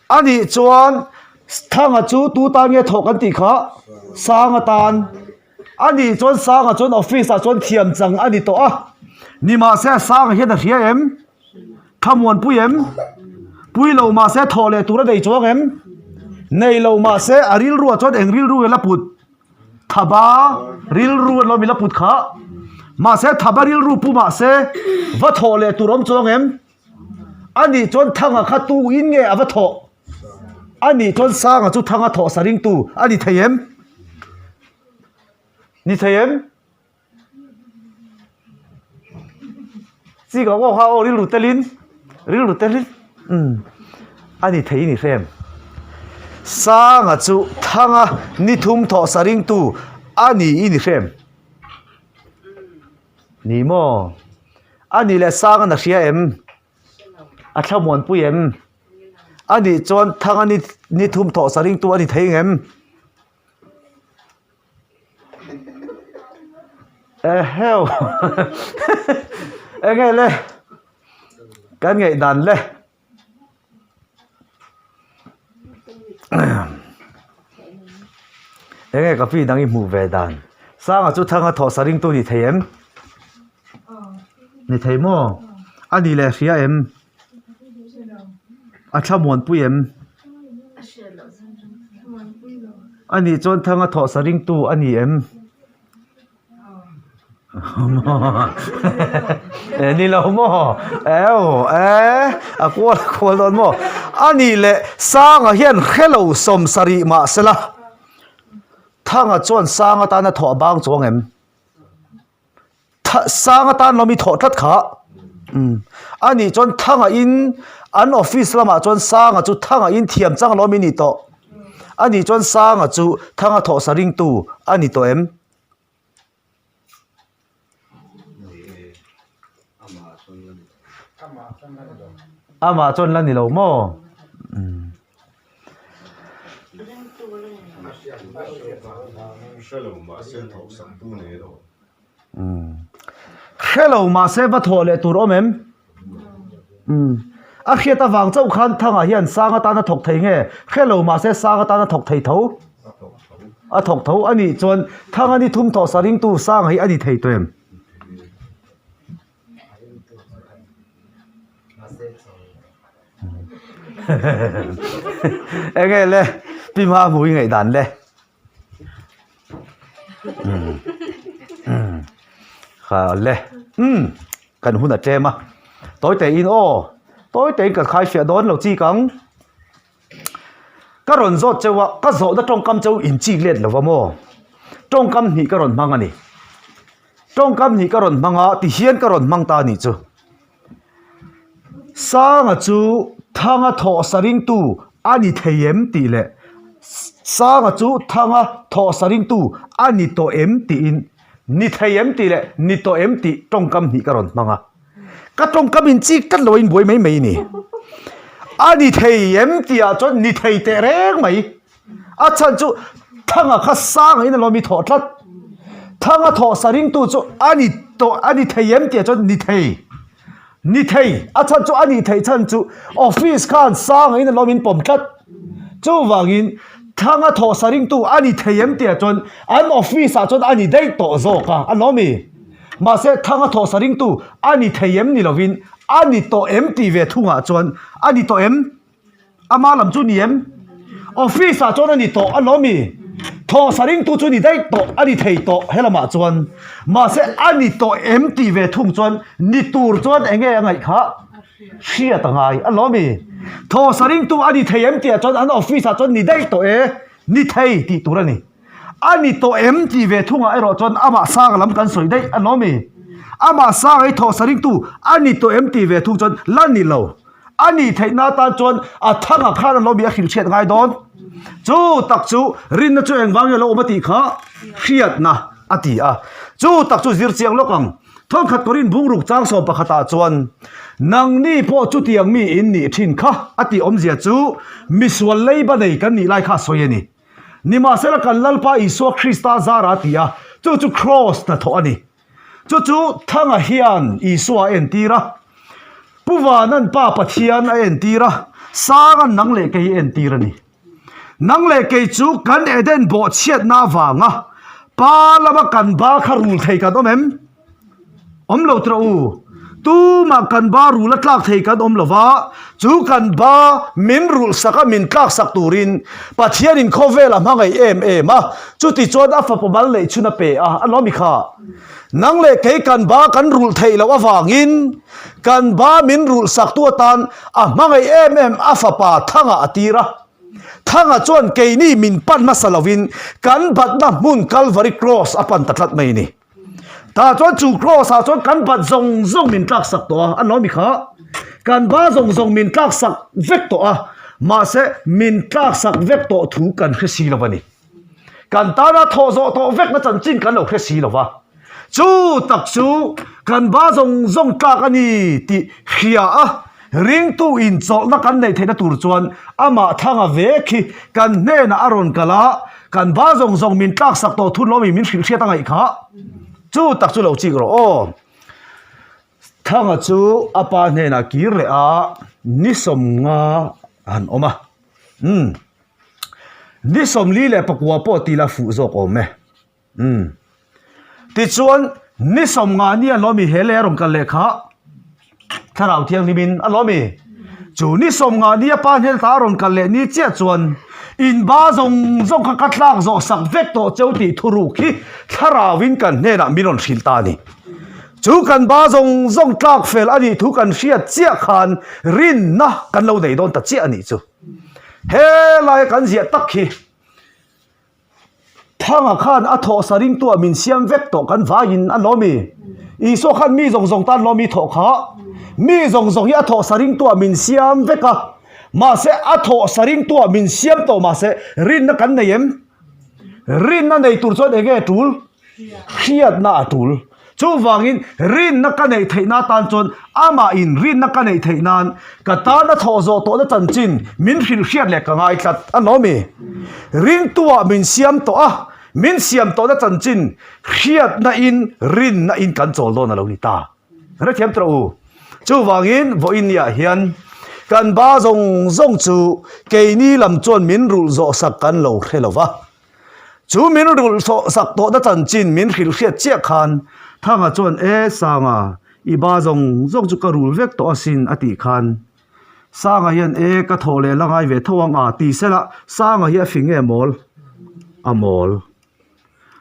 A nih chuan Thanga chu tu tan nge thawh kan tih kha? Sanga tan. A nih chuan Sanga chuan office ah chuan thiam chang a ni tawh a. Nimahse Sanga hian a hria em? Thlamuanpui em? Pui lo mahse thawh leh tur a nei chuang em? Nei lo mahse a rilruah chuan eng rilru nge la put? Thaba rilru an lo mila put kha. Mahse thaba rilru pu mahse va thawh leh tur awm chuang em? A nih chuan Thanga kha tu in nge a va thawh? A nih chuan Sanga chu Thanga thawh sa ringtu a ni thei em? Ni thei em? Chi ka aw kha aw rilru telin rilru telin umm a ni thei ni hrem. Sanga chu thanga ni thum thawh sa ringtu a ni i ni hrem. Ni maw? A ni leh Sanga'n a hria em? A thlamuanpui em? A nih chuan thanga ni ni thum thawh sa ringtu a ni thei ngem? Eheu enge le kan ngaih dan le enge ka pi dang i hmuh ve dan sanga chu thanga thawh sa ringtu ni thei em ni thei maw a ni leh hria em. A thlamuanpui em? A nih chuan thanga thawh sa ringtu a ni em? E ni lo maw? Eo e a kual a kual dawn maw? A nih leh Sanga hian hrelo 70 mahsela Thanga chuan Sanga tana thawh a bang chuang em? Sang atan lawm i thawh tlat kha. Umm. A nih chuan Thanga in an office lamah chuan Sanga chu Thanga in thiam chang lawm i nih tawh. A nih chuan Sanga chu Thanga thawh sa ringtu a ni tawh em? Amah chuan la ni lo maw? Umm. Hre lo mahse va thawh leh tur awm em? Umm. A hriat avang chauh khan Thanga hian sang atan a thawk thei nge? Hre lo mahse sang atan a thawk thei tho? A thawk tho a nih chuan Thanga ni thum thawh sa ringtu Sanga hi a ni thei tawh em? Enge le Pi Hma hmu i ngaihdan le? Kha le umm kan hun a tlem a tawi te in aw tawi te in ka khai fiah dawn lo chik ang ka rawn zawt cheu a ka zawhna tawngkam cheu in chik let lo va maw tawngkam hnih ka rawn hmang a ni tawngkam hnih ka rawn hmang a tihian ka rawn hmang ta a nih chu. Sanga chu Thanga thawh sa ringtu a ni thei em tih leh Sanga chu Thanga thawh sa ringtu a ni tawh em tiin ni thei em tih leh ni tawh em tih tawngkam hnih ka rawn hmang a. Ka tawngkam in chik tlat lo a inbuai mai mai a ni. A ni thei em tih ah chuan ni thei teh reng mai. A chhan chu Thanga kha sang in alawm i thawh tlat. Thanga thawh sa ringtu chu a ni tawh a ni thei em tih ah chuan ni thei. Ni thei. A chhan chu a nih theih chhan chu office khan sang in alawm in pawm tlat. Chuvangin. Thanga thawh sa ringtu a ni thei em tihah chuan an office ah chuan a ni daih tawh zawk a, a lawm i. Mahse Thanga thawh sa ringtu a ni thei em ni lovin a ni tawh em tih ve thungah chuan a ni tawh em? Ama lam chu ni em? Office ah chuan a ni tawh a lawm i. Thawh sa ringtu chu ni daih tawh a ni thei tawh helamah chuan. Mahse a ni tawh em tih ve thung chuan ni tur chuan eng nge a ngaih khah? Hriat a ngai a lawm i. Thaw sa ringtu a ni thei em tih ah chuan an office ah chuan ni daih tawh e, ni thei tih tur a ni. A ni tawh em tih ve thungah erawh chuan amah sang lam kan sawi daih a lawm i. Amah sang ei thaw sa ringtu a ni tawh em tih ve thung chuan la ni lo. A nih theihna atan chuan a thangah khan a lawm i a hrilh hriat ngai dawn. Chu tak chu rinna chu engvang nge lo awm a tih kha hriatna a ti a. Chu tak chu zir chiang lawk ang. Thawnkhat Korin bungruk chang sawm pakhatah chuan, Nangni pawh chutiang mi in nih thin kha a tih awmzia chu misual leiba nei kan nih lai kha a sawi a ni. Nimahsela kan Lalpa Isua Krista zara a ti a, chu chu Kraws hnathawh a ni. Chu chu Thanga hian Isua a entir a, Pu Vanan Pa Pathian a entir a, Sanga'n nang leh kei a entir a ni. Nang leh kei chu kan Eden bawhchhiatna avanga pa lama kan ba kha rul thei kan awm em? Awm lo tawh u. Tumah kan ba rul a tlak thei kan awm lo va, chu kan ba min rulh sak a min tlak sak turin Pathianin khawvel a hmangaih em em a, chuti chuan a fapa mal neih chhun a pe a, a lawm i kha. Nang leh kei kan ba kan rulh theih loh avangin Kan ba min rulh saktu atan a hmangaih em em a fapa Thanga a tir a. Thanga chuan keini min pan hmasa lovin kan batna hmun Kalvari Cross a pan ta tlat mai a ni. Tah chuan chu Cross ah chuan kan bat zawng zawng min tlak sak tawh a, a lawm i kha. Kan ba zawng zawng min tlak sak vek tawh a, mahse min tlak sak vek tawh thu kan hre si lo a ni. Kan tana thawh zawh tawh vekna chanchin kan lo hre si lo va. Chu tak chu kan ba zawng zawng tlak a ni tih hria a, ringtu inchawlhna kan neih theihna tur chuan amah thanga vek hi kan hnenah a rawn kal a, kan ba zawng zawng min tlaksak tawh thun lawmi min hrilh hriat a ngaih kha. Chu tak chu lo chik rawh aw. Thanga chu a pa hnenah kir leh a, ni sawmnga a han awm a. Umm. Ni 44 pawh tila fuh zawk awm e. Umm. Tichuan, ni 50 ni a lawmi he lei a rawn kal leh kha Thlarau Thianghlimin a lawmi. Chu ni 50 ni a pa hnel ta a rawn kal leh ni chiah chuan in ba zawng zawng kha ka tlak zawh sak vek tawh cheu tih thuruk hi Thlarauin kan hnenah min rawn hrilh ta a ni. Chu kan ba zawng zawng tlak fel a nih thu kan hriat chiah khan rinna kan lo nei dawn ta chiah a nih chu. He laia kan ziah tak hi Thanga khan a thawh sa ringtuah min siam vek tawh kan vaiin a lawm i. Isua khan mi zawng zawng tan lawm i thawh kha. Mi zawng zawng hi a thawh sa ringtuah min siam vek a. Mahse a thawh sa ringtuah min siam tawh mahse rinna kan nei em? Rinna nei tur chuan eng nge tul? Hriatna a tul. Chuvangin rinna ka neih theihna atan chuan amahin rinna ka neih theih nan ka tana thawh zawh tawhna chanchin min hrilh hriat leh ka ngai tlat a lawm i. Ringtuah min siam tawh a, min siam tawhna chanchin hriatna in rinna in kan chawl dawn a lo ni ta. Hrethiam tawh u. Chuvangin vawiin niah hian kan ba zawng zawng chu keini lam chuan min rulh zawh sak kan lo hre lo va. Chu min rulh sak tawhna chanchin min hrilh hriat chiah khan Thanga chuan, E Sanga, i ba zawng zawng chu ka rul vek tawh asin a tih khan Sanga hian, E ka thawh leh la ngai ve tho ang a ti sela Sanga hi a fing nge mawl? A mawl.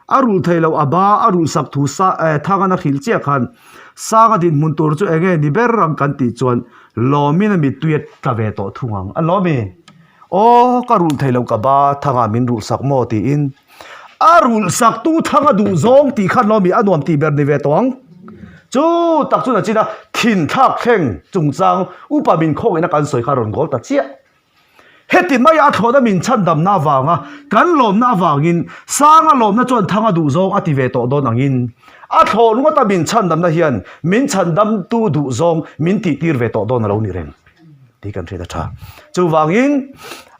A rulh thei loh a ba a rulh sak thu Thanga'n a hrilh chiah khan Sanga dinhmun tur chu enge ni ber ang kan tih chuan Lawmin a mittui a tla ve tawh thung ang a lawm i. Aw ka rulh thei lo ka ba thanga min rulh sak maw tiin a rulh sak tu thanga duh zawng tih khan lawmi a nuam tih ber ni ve tawh ang. Chu tak chu nachin a thin thlak thleng chungchang upa min khawngin a kan sawi kha rawn goal ta chiah. Heti maia a thlawhna min chhandamna avanga kan lawmna avangin Sanga lawmna chuan thanga duh zawng a ti ve tawh dawn angin a thlawh ngawta min chhandamna hian min chhandamtu duh zawng min tihtir ve tawh dawn a lo ni reng. tih kan hriat a tha. Chuvangin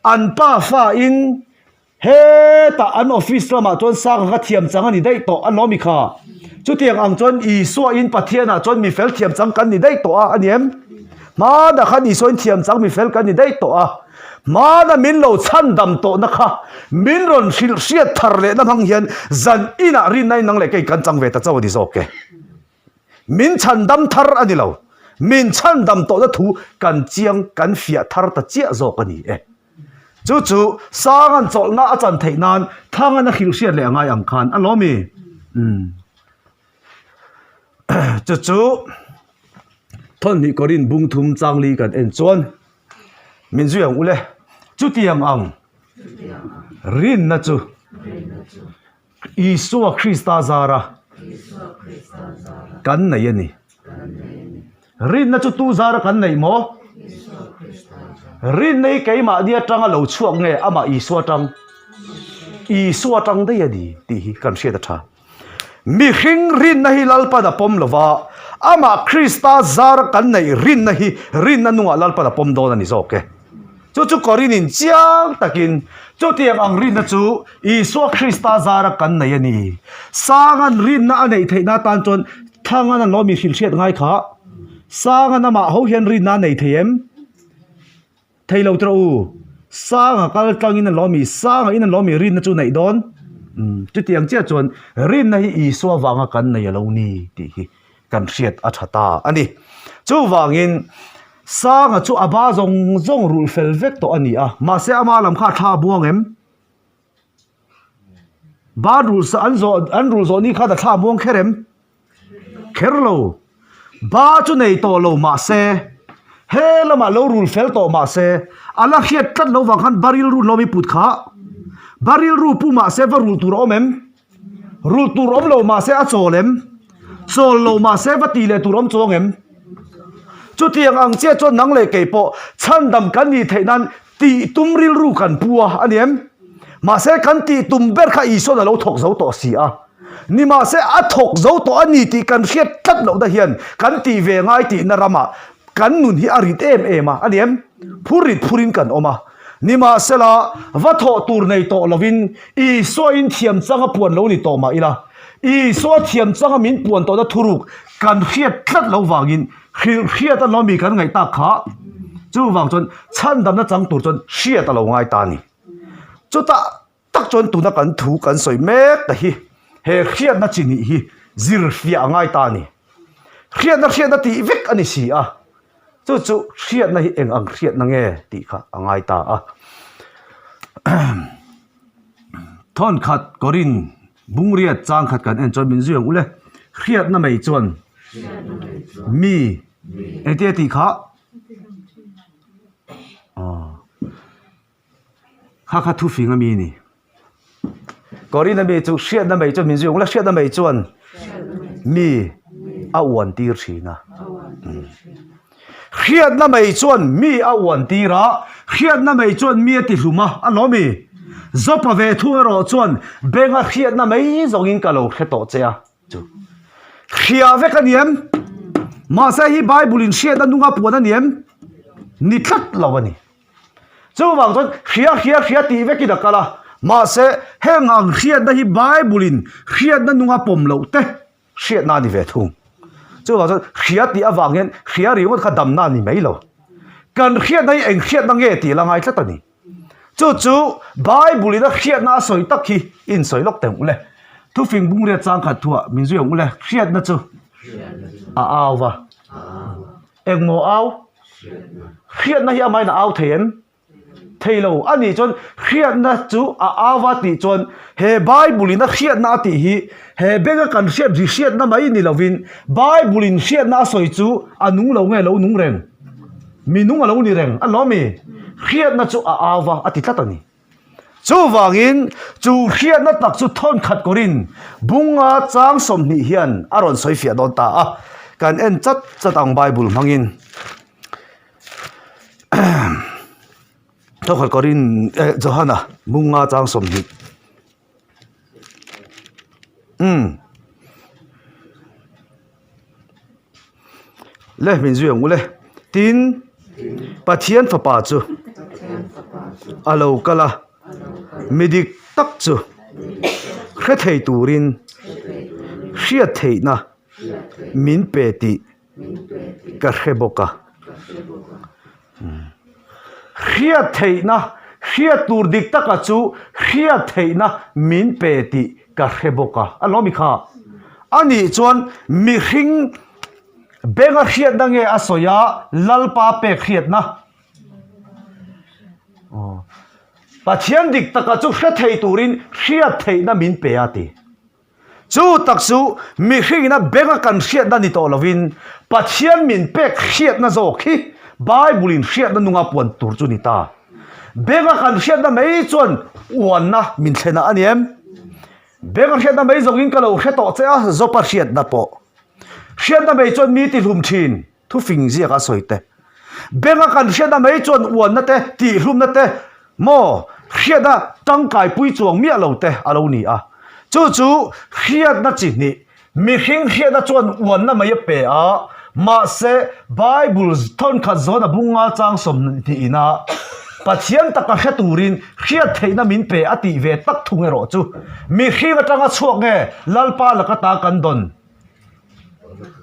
an pa fa in hetah an office lamah chuan Sanga kha thiam chang a ni daih tawh a lawm i kha. Chutiang ang chuan Isua in Pathianah chuan mi fel thiam chang kan ni daih tawh a a ni em? Hmanah khan Isua in thiam chang mi fel kan ni daih tawh a. Hmana min lo chhandam tawhna kha min rawn hrilh hriat thar lehna hmang hian zan inah rinna in nang leh kei kan chang ve ta chauh a ni zawk e. Min chhandam thar a ni lo, min chhandam tawhna thu kan chiang kan fiah thar ta chiah zawk a ni e. Chu chu Sanga'n chawlhna a chan theih nan Thanga'n a hrilh hriat leh a ngai ang khan a lawm i. Umm. Chu chu Thawnhnih Korin bung thum changli kan en chuan min zui ang ule chutiang ang rinna chu Isua Krista zara kan nei a ni. Rinna chu tu zara kan neih maw? Rinna hi keimahni atanga lo chhuak nge amah Isua atang? Isua atang daih a ni tih hi kan hriat a tha. Mihring rinna hi Lalpan a pawm lova, amah Krista zara kan neih rinna hi rinna nungah Lalpan a pawm dawn a ni zawk e. Chu chu Korin-in chiang takin chutiang ang rinna chu Isua Krista zara kan nei a ni. Sanga'n rinna a neih theihna atan chuan Thanga'n an lawmi hrilhhriat ngai kha. Sanga'n amah ho hian rinna a nei thei em? Thei lo tawh u. Sanga kal tlangin an lawmi, Sanga in an lawmi rinna chu neih dawn. Chutiang chiah chuan rinna hi Isua vanga kan nei a lo ni tih hi kan hriat a tha ta a ni. Chuvangin Sanga chu a ba zawng zawng rulh fel vek tawh a ni a, mahse ama lam kha a thla a buang em? Ba rulh sa an zawh an rulh zawh ni khan a thla a buang kher em? Kher lo. Ba chu nei tawh lo mahse he lamah lo rul fel tawh mahse a la hriat tlat lo vang khan ba rilru hlawm i put kha. Ba rilru pu mahse va rulh tur a awm em? Rulh tur awm lo mahse a chawl em? Chawl lo mahse va ti leh tur awm chuang em? Chutiang ang chiah chuan nang leh kei pawh chhandam kan nih theih nan tih tum rilru kan pu a a ni em? Mahse kan tih tum ber kha Isua'n a lo thawk zo tawh si a. Nimahse a thawk zo tawh a ni tih kan hriat tlat lohna hian kan tih ve ngai tihna ramah Kan nun hi a rit em em a, a ni em? Phur rit phurin kan awm a. Nimahsela, va thawh tur nei tawh lovin Isuain thiam changa puan lo ni tawh mah ila, Isua thiam changa min puan tawhna thuruk kan hriat tlat lo vangin hrilh hriat a lawmi kan ngaih tak kha. Chuvang chuan chhandamna chang tur chuan hriat a lo ngai ta a ni. Chutah Tak chuan tuna kan thu kan sawi mek ta hi he hriatna chi nih hi zir fiah a ngai ta a ni. Hriatna hriatna tih vek a ni si a, chu chu hriatna hi eng ang hriatna nge tih kha a ngai ta a. Thawnkhat Korin Bungriat chang khat kan en chuan min zui ang ule, hriatna mai chuan mi engtia tih kha aw. Kha kha thufing a mi ni. Korin a mi chu hriatna mai chuan min zui ang la hriatna mai chuan mi a uan tir thin a. Hriatna mai chuan mi a uan tir a, hriatna mai chuan mi a ti hlum a, a lo mi. Zawpa ve thung erawh chuan benga hriatna mai zawngin ka lo hre tawh che a chu. Hria vek a ni em? Mahse hi Bible in hriatna nunga puan a ni em? Ni tlat lo a ni. Chuvang chuan hria hria hria tih vekin a kal a, mahse heng ang hriatna hi Bible-in hriatna nunga pawm loh te hriatna a ni ve thung. Chuvang chuan hria tih avang hian hria ringawt kha damna a ni mai lo. Kan hriatna hi eng hriatna nge tih la ngai tlat a ni. Chu chu Bible-in a hriatna a sawi tak hi i insawi lawk teh ang ule. Thufing bungriat changkhat thuah min zui ang ule, hriatna chu a au va. Engmaw au? Hriatna hi amahin a au thei em? Thei lo. A nih chuan hriatna chu a au va tih chuan he Bible in a hriatna a tih hi he benga kan hriat ri hriatna mai ni lovin Bible in hriatna a sawi chu a nung lo nge lo nung reng? Mi nung a lo ni reng a lawm i? Hriatna chu a au va a ti tlat a ni. Chuvangin, chu hriatna tak chu thawnkhat kawrin Bunga chang 20 hian a rawn sawi fiah dawn ta a, kan en chat chat ang Bible hmangin. Thawnkhat kawrin eh Johana Bunga chang 20. Umm. Le min zui ang u le. Tin, Pathian fapa chu a lo kal a, mi dik tak chu hre thei turin hriat theihna min pe tih ka hre bawk a. Hriat theihna, hriat tur dik taka chu hriat theihna min pe tih ka hre bawk a. A lawmi kha. A nih chuan mihring benga hriatna nge a sawi a, Lalpa pek hriatna? Pathian dik taka chu hre thei turin hriat theihna min pe a ti. Chu tak chu mihringina benga kan hriatna ni tawh lovin Pathian min pek hriatna zawk hi Bible-in hriatna nunga puan tur chu ni ta. Benga kan hriatna mai chuan uanna min thlen a ni em? Benga hriatna mai zawngin ka lo hre tawh che a, Zawpa hriatna pawh. Hriatna mai chuan mi tihlum thin. Thufing ziak a sawi te. Benga kan hriatna mai chuan uanna te, tihhlumna te, maw hriatna tangkaipui chuang miah lo te a lo ni a. Chu chu hriatna chi hnih, mihring hriatna chuan uanna mai a pe a, mahse Bible thawnkhat zawn a bunga chang 20 ina Pathian taka hre turin hriat theihna min pe a tih ve tak thung erawh chu mihring atanga chhuak nge Lalpa laka ta kan dawn?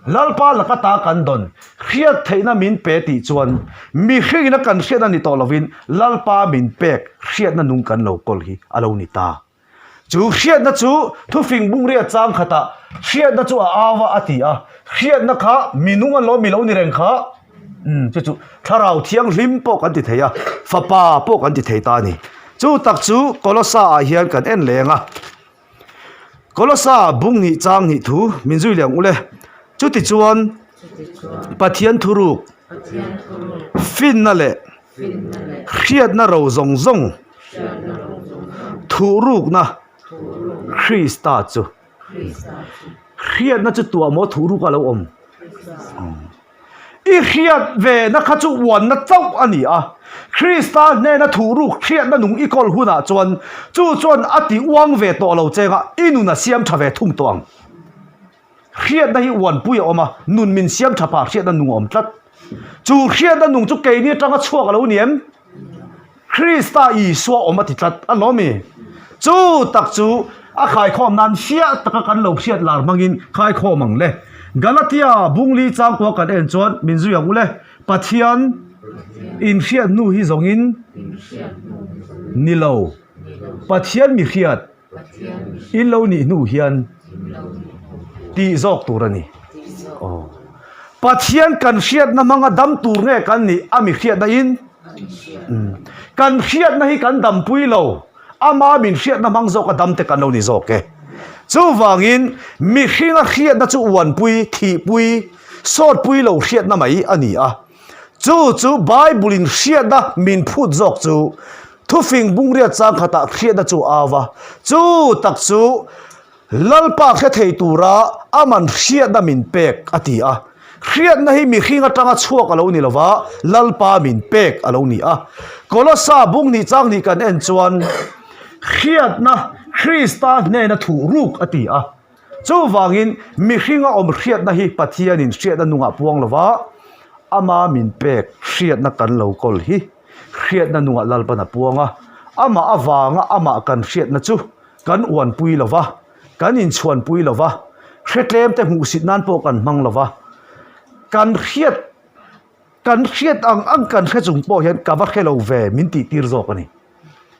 Lalpa laka ta kan dawn hriat theihna min pe tih chuan mihringina kan hriatna ni tawh lovin Lalpa min pek hriatna nung kan lo kawl hi a lo ni ta. Chu hriatna chu thufing bungria chang khatah hriatna chu a au a a ti a, hriatna kha minung an lo mi lo ni reng kha umm chu chu thlarau thianghlim pawh kan ti thei a, fapa pawh kan ti thei ta a ni. Chu tak chu Kolosa ah hian kan en leng a. Kolosa bung hnih chang hnih thu min zui leh ang u le. Chutichuan Pathian thuruk finna leh hriatna ro zawng zawng thuhrukna Krista chu hriatna chu tuah maw thuhruk a lo awm. I hriat ve na kha chu uanna chauh a ni a. Krista hnena thuhruk hriatna nung i kawl hunah chuan chu chuan a ti uang ve tawh lo cheng a, i nun a siam tha ve thung tawh ang. Hriatna hi uanpui a awm a, nun min siam tha pah hriatna nung a awm tlat. Chu hriatna nung chu keini atanga chhuak a lo ni em? Krista Isua awm a ti tlat a lawm i. Chu tak chu a khaikhawm nan fiah taka kan lo hriat lar hmangin khaikhawm ang le. Galatia bungli changkua kan en chuan min zui ang u le, Pathian inhriat hnu hi zawngin ni lo, Pathian mi hriat In lo nih hnu hian tih zawk tur a ni. Aw. Pathian kan hriatna hmanga dam tur nge kan nih a mi hriatna in? Kan hriatna hi kan dampui lo, ama min hriatna hmang zawk a dam te kan lo ni zawk e. Chuvangin mihringa hriatna chu uanpui, thihpui, sawtpui lo hriatna mai a ni a. Chu chu Bible in hriatna min phut zawk chu Thufing bungriat chang khatah hriatna chu a au a, chu tak chu Lalpa hre thei tura aman hriatna min pek a ti a. Hriatna hi mihring atanga chhuak a lo ni lova, Lalpa min pek a lo ni a. Kolosa bung hnih chang hnih kan en chuan hriatna Krista hnena thuh ruk a ti a. Chuvangin mihringa awm hriatna hi Pathianin hriatna nungah puang lova, ama min pek hriatna kan lo kawl hi hriatna nungah Lalpan a puang a, amah avanga amah kan hriatna chu kan uanpui lo va, kan inchhuanpui lo va, hre tlemte hmuhsit nan pawh kan hmang lo va, kan hriat kan hriat ang ang kan hre chung pawh hian ka va hre lo ve min tihtir zawk a ni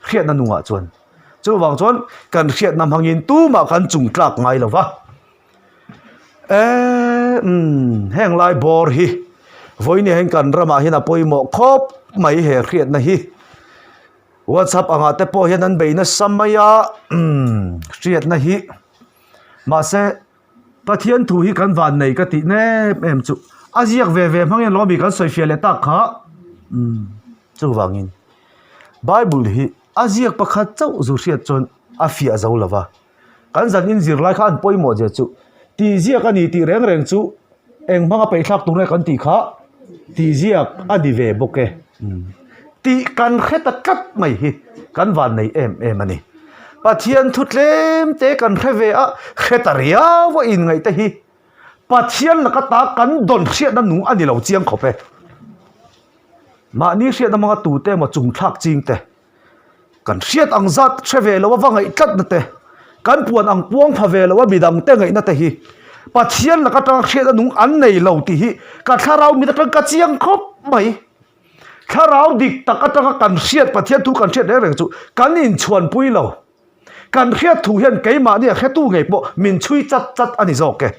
hriatna nungah chuan. Chuvang chuan kan hriatna hmangin tumah kan chung tlak ngai lo va. Eee umm heng lai bawr hi vawinia hian kan ramah hian a pawimawh khawp mai he hriatna hi. Whatsapp angah te pawh hian an bei nasa mai a umm hriatna hi mahse Pathian thu hi kan van nei ka tih nem em chu a ziak ve ve hmangin lawmi kan sawi fiah leh tak kha umm chuvangin Bible hi a ziak pakhat chauh zu hriat chuan a fiah zo lo va. Kan zan in zir lai kha an pawimawh zia chu tih ziak a ni tih reng reng chu eng hmanga peih thlak tur nge kan tih kha tih ziak a ni ve bawk e tih kan hre ta tlat mai hi kan van nei em em a ni. Pathian thu tlem te kan hre ve a hre ta riau a inngaih te hi Pathian laka ta kan dawn hriatna nung a ni lo chiang khawp e. Mahni hriatna hmanga tute emaw chungthlak ching te. Kan hriat ang zat hre ve lo a va ngaih tlatna te, kan puan ang puang pha ve lo a midang te ngaihna te hi Pathian laka tanga hriatna nung an nei lo tih hi ka thlarau mit atang ka chiang khawp mai. Thlarau dik tak atanga kan hriat Pathian thu kan hriat reng reng chu kan inchhuanpui lo. Kan hriat thu hian keimahni a hretu ngei pawh min chhui chat chat a ni zawk e.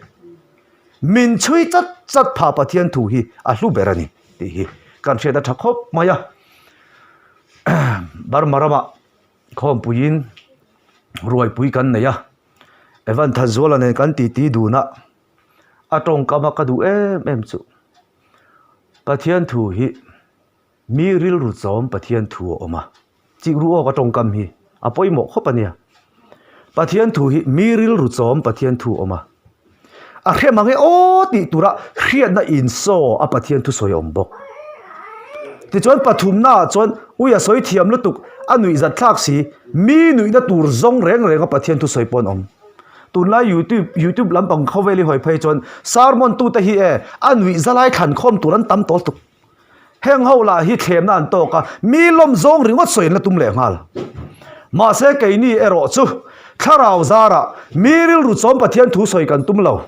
Min chhui chat chat phah Pathian thu hi a hlu ber a ni tih hi kan hriat a tha khawp mai a. Burma ramah khawmpuiin ruaipui kan nei a, Evan Thanzuala nen kan titi dun a, a tawngkam a ka duh em em chu Pathian thu hi mi rilru chawm Pathian thu a awm a, chik ru awk a tawngkam hi a pawimawh khawp a nia. Pathian thu hi mi rilru chawm Pathian thu a awm a, a hre mang e aw tih tura hriatna insaw a Pathian thu sawi a awm bawk. Tichuan pathumna ah chuan ui a sawi thiam lutuk a nuih zat thlak si mi nuihna tur zawng reng reng a Pathian thu sawi pawh an awm. Tunlai youtube youtube lampang khawvel i hawi phei chuan sermon tute hi e a nuih zalai thlan khawm tur an tam tawh tuk. Heng ho lah hi thlemna an tawk a, mi lawm zawng ringawt sawi an la tum leh nghal. Mahse keini erawh chu thlarau zarah mi rilru chawm Pathian thu sawi kan tum lo.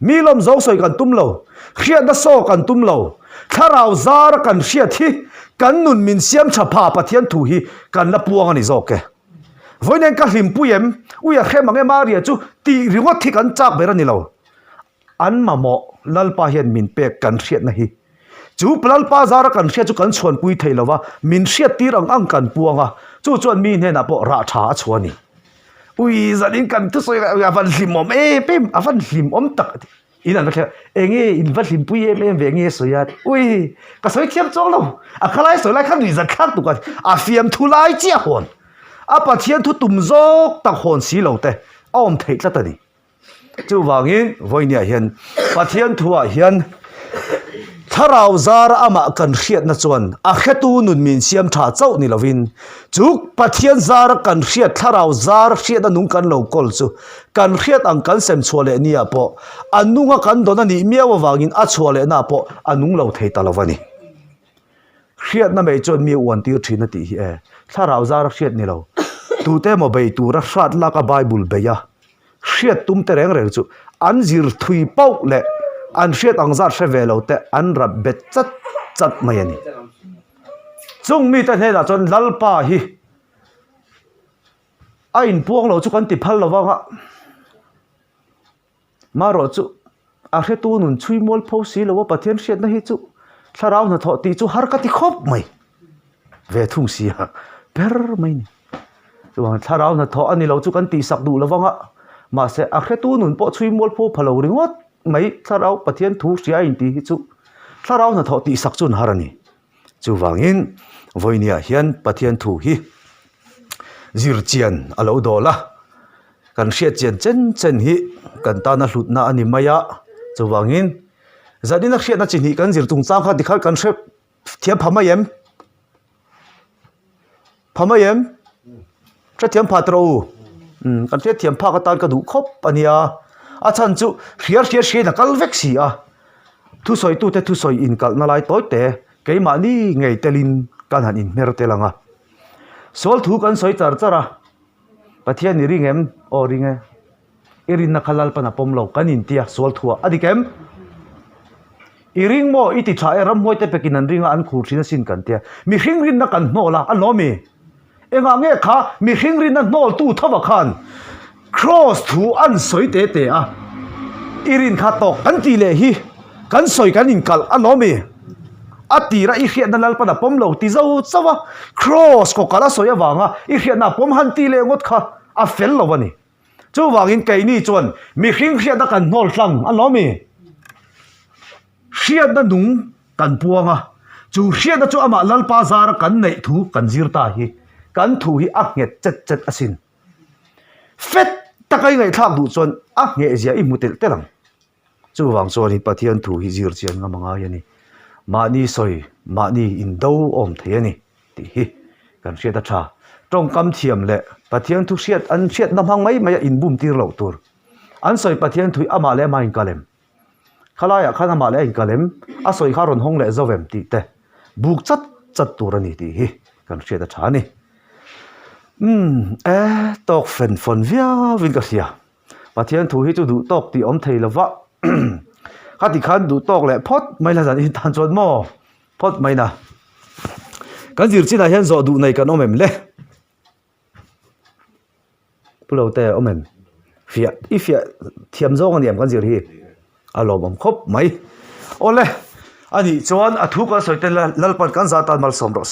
Mi lawm zawng sawi kan tum lo. Hriatna saw kan tum lo. Thlarau zara kan hriat hi kan nun min siam tha pha Pathian thu hi kan la puang a ni zawk e. Vawiin ka hlimpui em? Ui a hrem ang e Maria chu tih ringawt hi kan chak ber a ni lo. An mamawh Lalpa hian min pek kan hriatna hi. Chu Lalpa zara kan hriat chu kan chhuanpui thei lo va, min hriattir ang ang kan puang a, chu chuan mi hnenah pawh rah tha a chhuah a ni. Ui zanin kan thusawi leh a van hlimawm em em, a van hlimawm tak a ti. In an va thleng a, enge in va hlimpui em em ve nge sawi a? Ui, ka sawi thiam chuang lo, a khalai sawi lai kha nuih zat thlak tuk a, a fiamthu lai chiah hawn, a Pathian thu tum zawk tak hawn si lo te a awm theih tlat a ni. Chuvangin vawinia hian Pathian thuah hian thlarau zara amah kan hriatna chuan a hretu nun min siam tha chauh ni lovin chu Pathian zara kan hriat thlarau zar hriatna nung kan lo kawl chu kan hriat ang kan sem chhuah leh nia pawh a nunga kan dawn a nih miau avangin a chhuah lehna pawh a nung lo thei ta lo a ni. Hriatna mai chuan mi uan tir thin a tih hi e. Thlarau zara hriat ni lo. Tute emaw bei tura hrat laka Bible bei a hriat tum te reng reng chu an zir thui pauh leh an hriat ang zat hre ve lo te an rap bet chat chat mai a ni. Chung mite hnenah chuan Lalpa hi a inpuang lo chu kan ti phal lo vang a. Marawh chu a hretu nun chhui mual pho si lo a Pathian hriatna hi chu thlarau hnathawh tih chu har ka ti khawp mai ve thung si a ber mai ni. Chuan thlarau hnathawh a ni lo chu kan tihsak duh lo vang a, mahse a hretu nun pawh chhui mual pho pha lo ringawt mai thlarau Pathian thu hria a intih hi chu thlarau hnathawh tihsak chu an har a ni. Chuvangin vawinia hian Pathian thu hi zir chian a lo dawl a, kan hriat chian chen chen hi kan tana hlutna a ni mai a, chuvangin zanina hriatna chi hnih kan zir chungchang kha tikhan kan hre thiam pha mai em? Pha mai em? Hrethiam pha tawh u. Umm kan hriatthiam phak atan ka duh khawp a nia. A chhan chu hriar hriar hriain a kal vek si a. Thusawitute thusawi inkalhna lai tawi te keimahni ngei telin kan han inhmer tel ang a. Sual thu kan sawi char char a, Pathian i ring em? Aw ring e. I rinna kha Lalpan a pawm lo kan intia sual thuah a dik em? I ring maw? I ti tha e, ramhuai te pekin an ring a, an khur thin asin kan tia. Mihring rinna kan hnawl a, a lawm i. Engah nge kha mihring rinna hnawltu thova khan Kraws thu an sawi te te a, i rin kha tawk kan tih leh hi kan sawi kan inkalh a lawm i. A tira i hriatna Lalpan a pawm lo ti zo chauh a, Kraws kawkalh a sawi avanga i hriatna a pawm han tih leh ngawt kha a fel lo a ni. Chuvangin keini chuan mihring hriatna kan hnawl tlang a lawm i? Hriatna nung kan puang a, chu hriatna chu amah Lalpa zara kan neih thu kan zir ta hi kan thu hi a nghet chet chet asin. Fet taka i ngaihthlak duh chuan a nghehzia i hmu telh telh ang. Chuvang chuanin Pathian thu hi zir chian ngam a ngai a ni. Mahni sawi, mahni indo awm thei a ni tih hi kan hriat a tha. Tawngkam thiam leh Pathian thu hriat an hriatna hmang mai mai a inbum tir loh tur. An sawi Pathian thu hi amah leh amah a inkal em? Khalaiah khan amah leh a inkal em? A sawi kha a rawn hawng leh zo em tih te buk chat chat tur a ni tih hi kan hriat a tha a ni. Umm e tawk fen fawn viauin ka hria. Pathian thu hi chu duh tawk tih awm thei lova kha ti khan duh tawk leh phawt mai la zan in tan chuan maw phawt mai na. Kan zir chinah hian zawh duh nei kan awm em le? Pu lo te awm em? Fiah, i fiah thiam zawng a ni em kan zir hi? A lawmawm khawp mai. Awle, anih chuan a thu kan sawi te Lalpan kan zah tan malsawm rawh se.